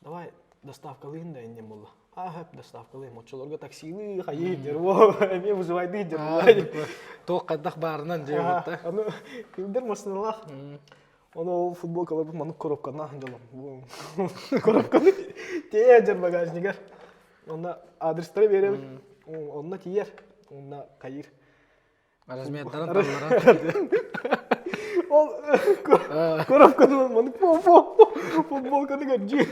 Speaker 2: давай доставкалыын да инньэ буолла. Аа, хөп, доставкалыым. Оччолорго таксилыы, хайыы дьерво, эмиэ вызывайдыы дьерво.
Speaker 1: Туох хайдах баарынан дьиэ бутта.
Speaker 2: Аны кимдер массыыналаах. Ону ол футболкаларбыт маннык коробканан дьолом. Коробканы тиэйэ дьэр багажнигар. Онно адрестары биэрэбит. Онно тиийэр. Онно хайыыр.
Speaker 1: Размердарын талларан.
Speaker 2: Ол коробканы маннык футболканы көрдүү.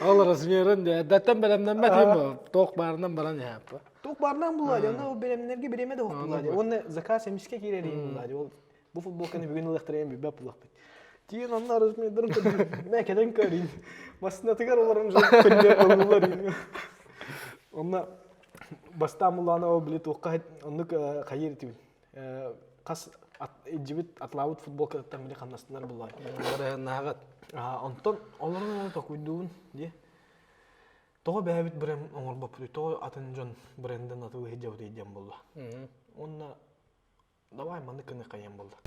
Speaker 1: Ол размерын эрдэттэн бэлэмнэммэт им туох баарынан баран иһээппэ.
Speaker 2: Туох баарынан булаа дии, онно ол бэлэмнэргэ бириэмэ да суох булаа дии. Уонна заказ эмискэ киирэр иһин булаа дии. Ол бу футболканы бүгүн ылыахтара диэн билбэт буллахпыт. Тиийэн онно размердарын көрдүү. Мэ кэлэн көрүн. Массыынатыгар олорон көрдүү ыллылар. Онно Бастаан буллаҕына ол били туохха оннук хайыыр этибин. Хас илдьибит атлаабыт футболкатыттан били хамнастынар буллаҕай.
Speaker 1: Барыһыннааҕыт.
Speaker 2: Онтон олорон токуйдуубун дии. Тоҕо бэйэбит бренд оҥорбоппутуй, тоҕо атын дьон брендин атылыы сылдьабытый диэн буолла. Уонна давай маннык гыныахха диэн буолла.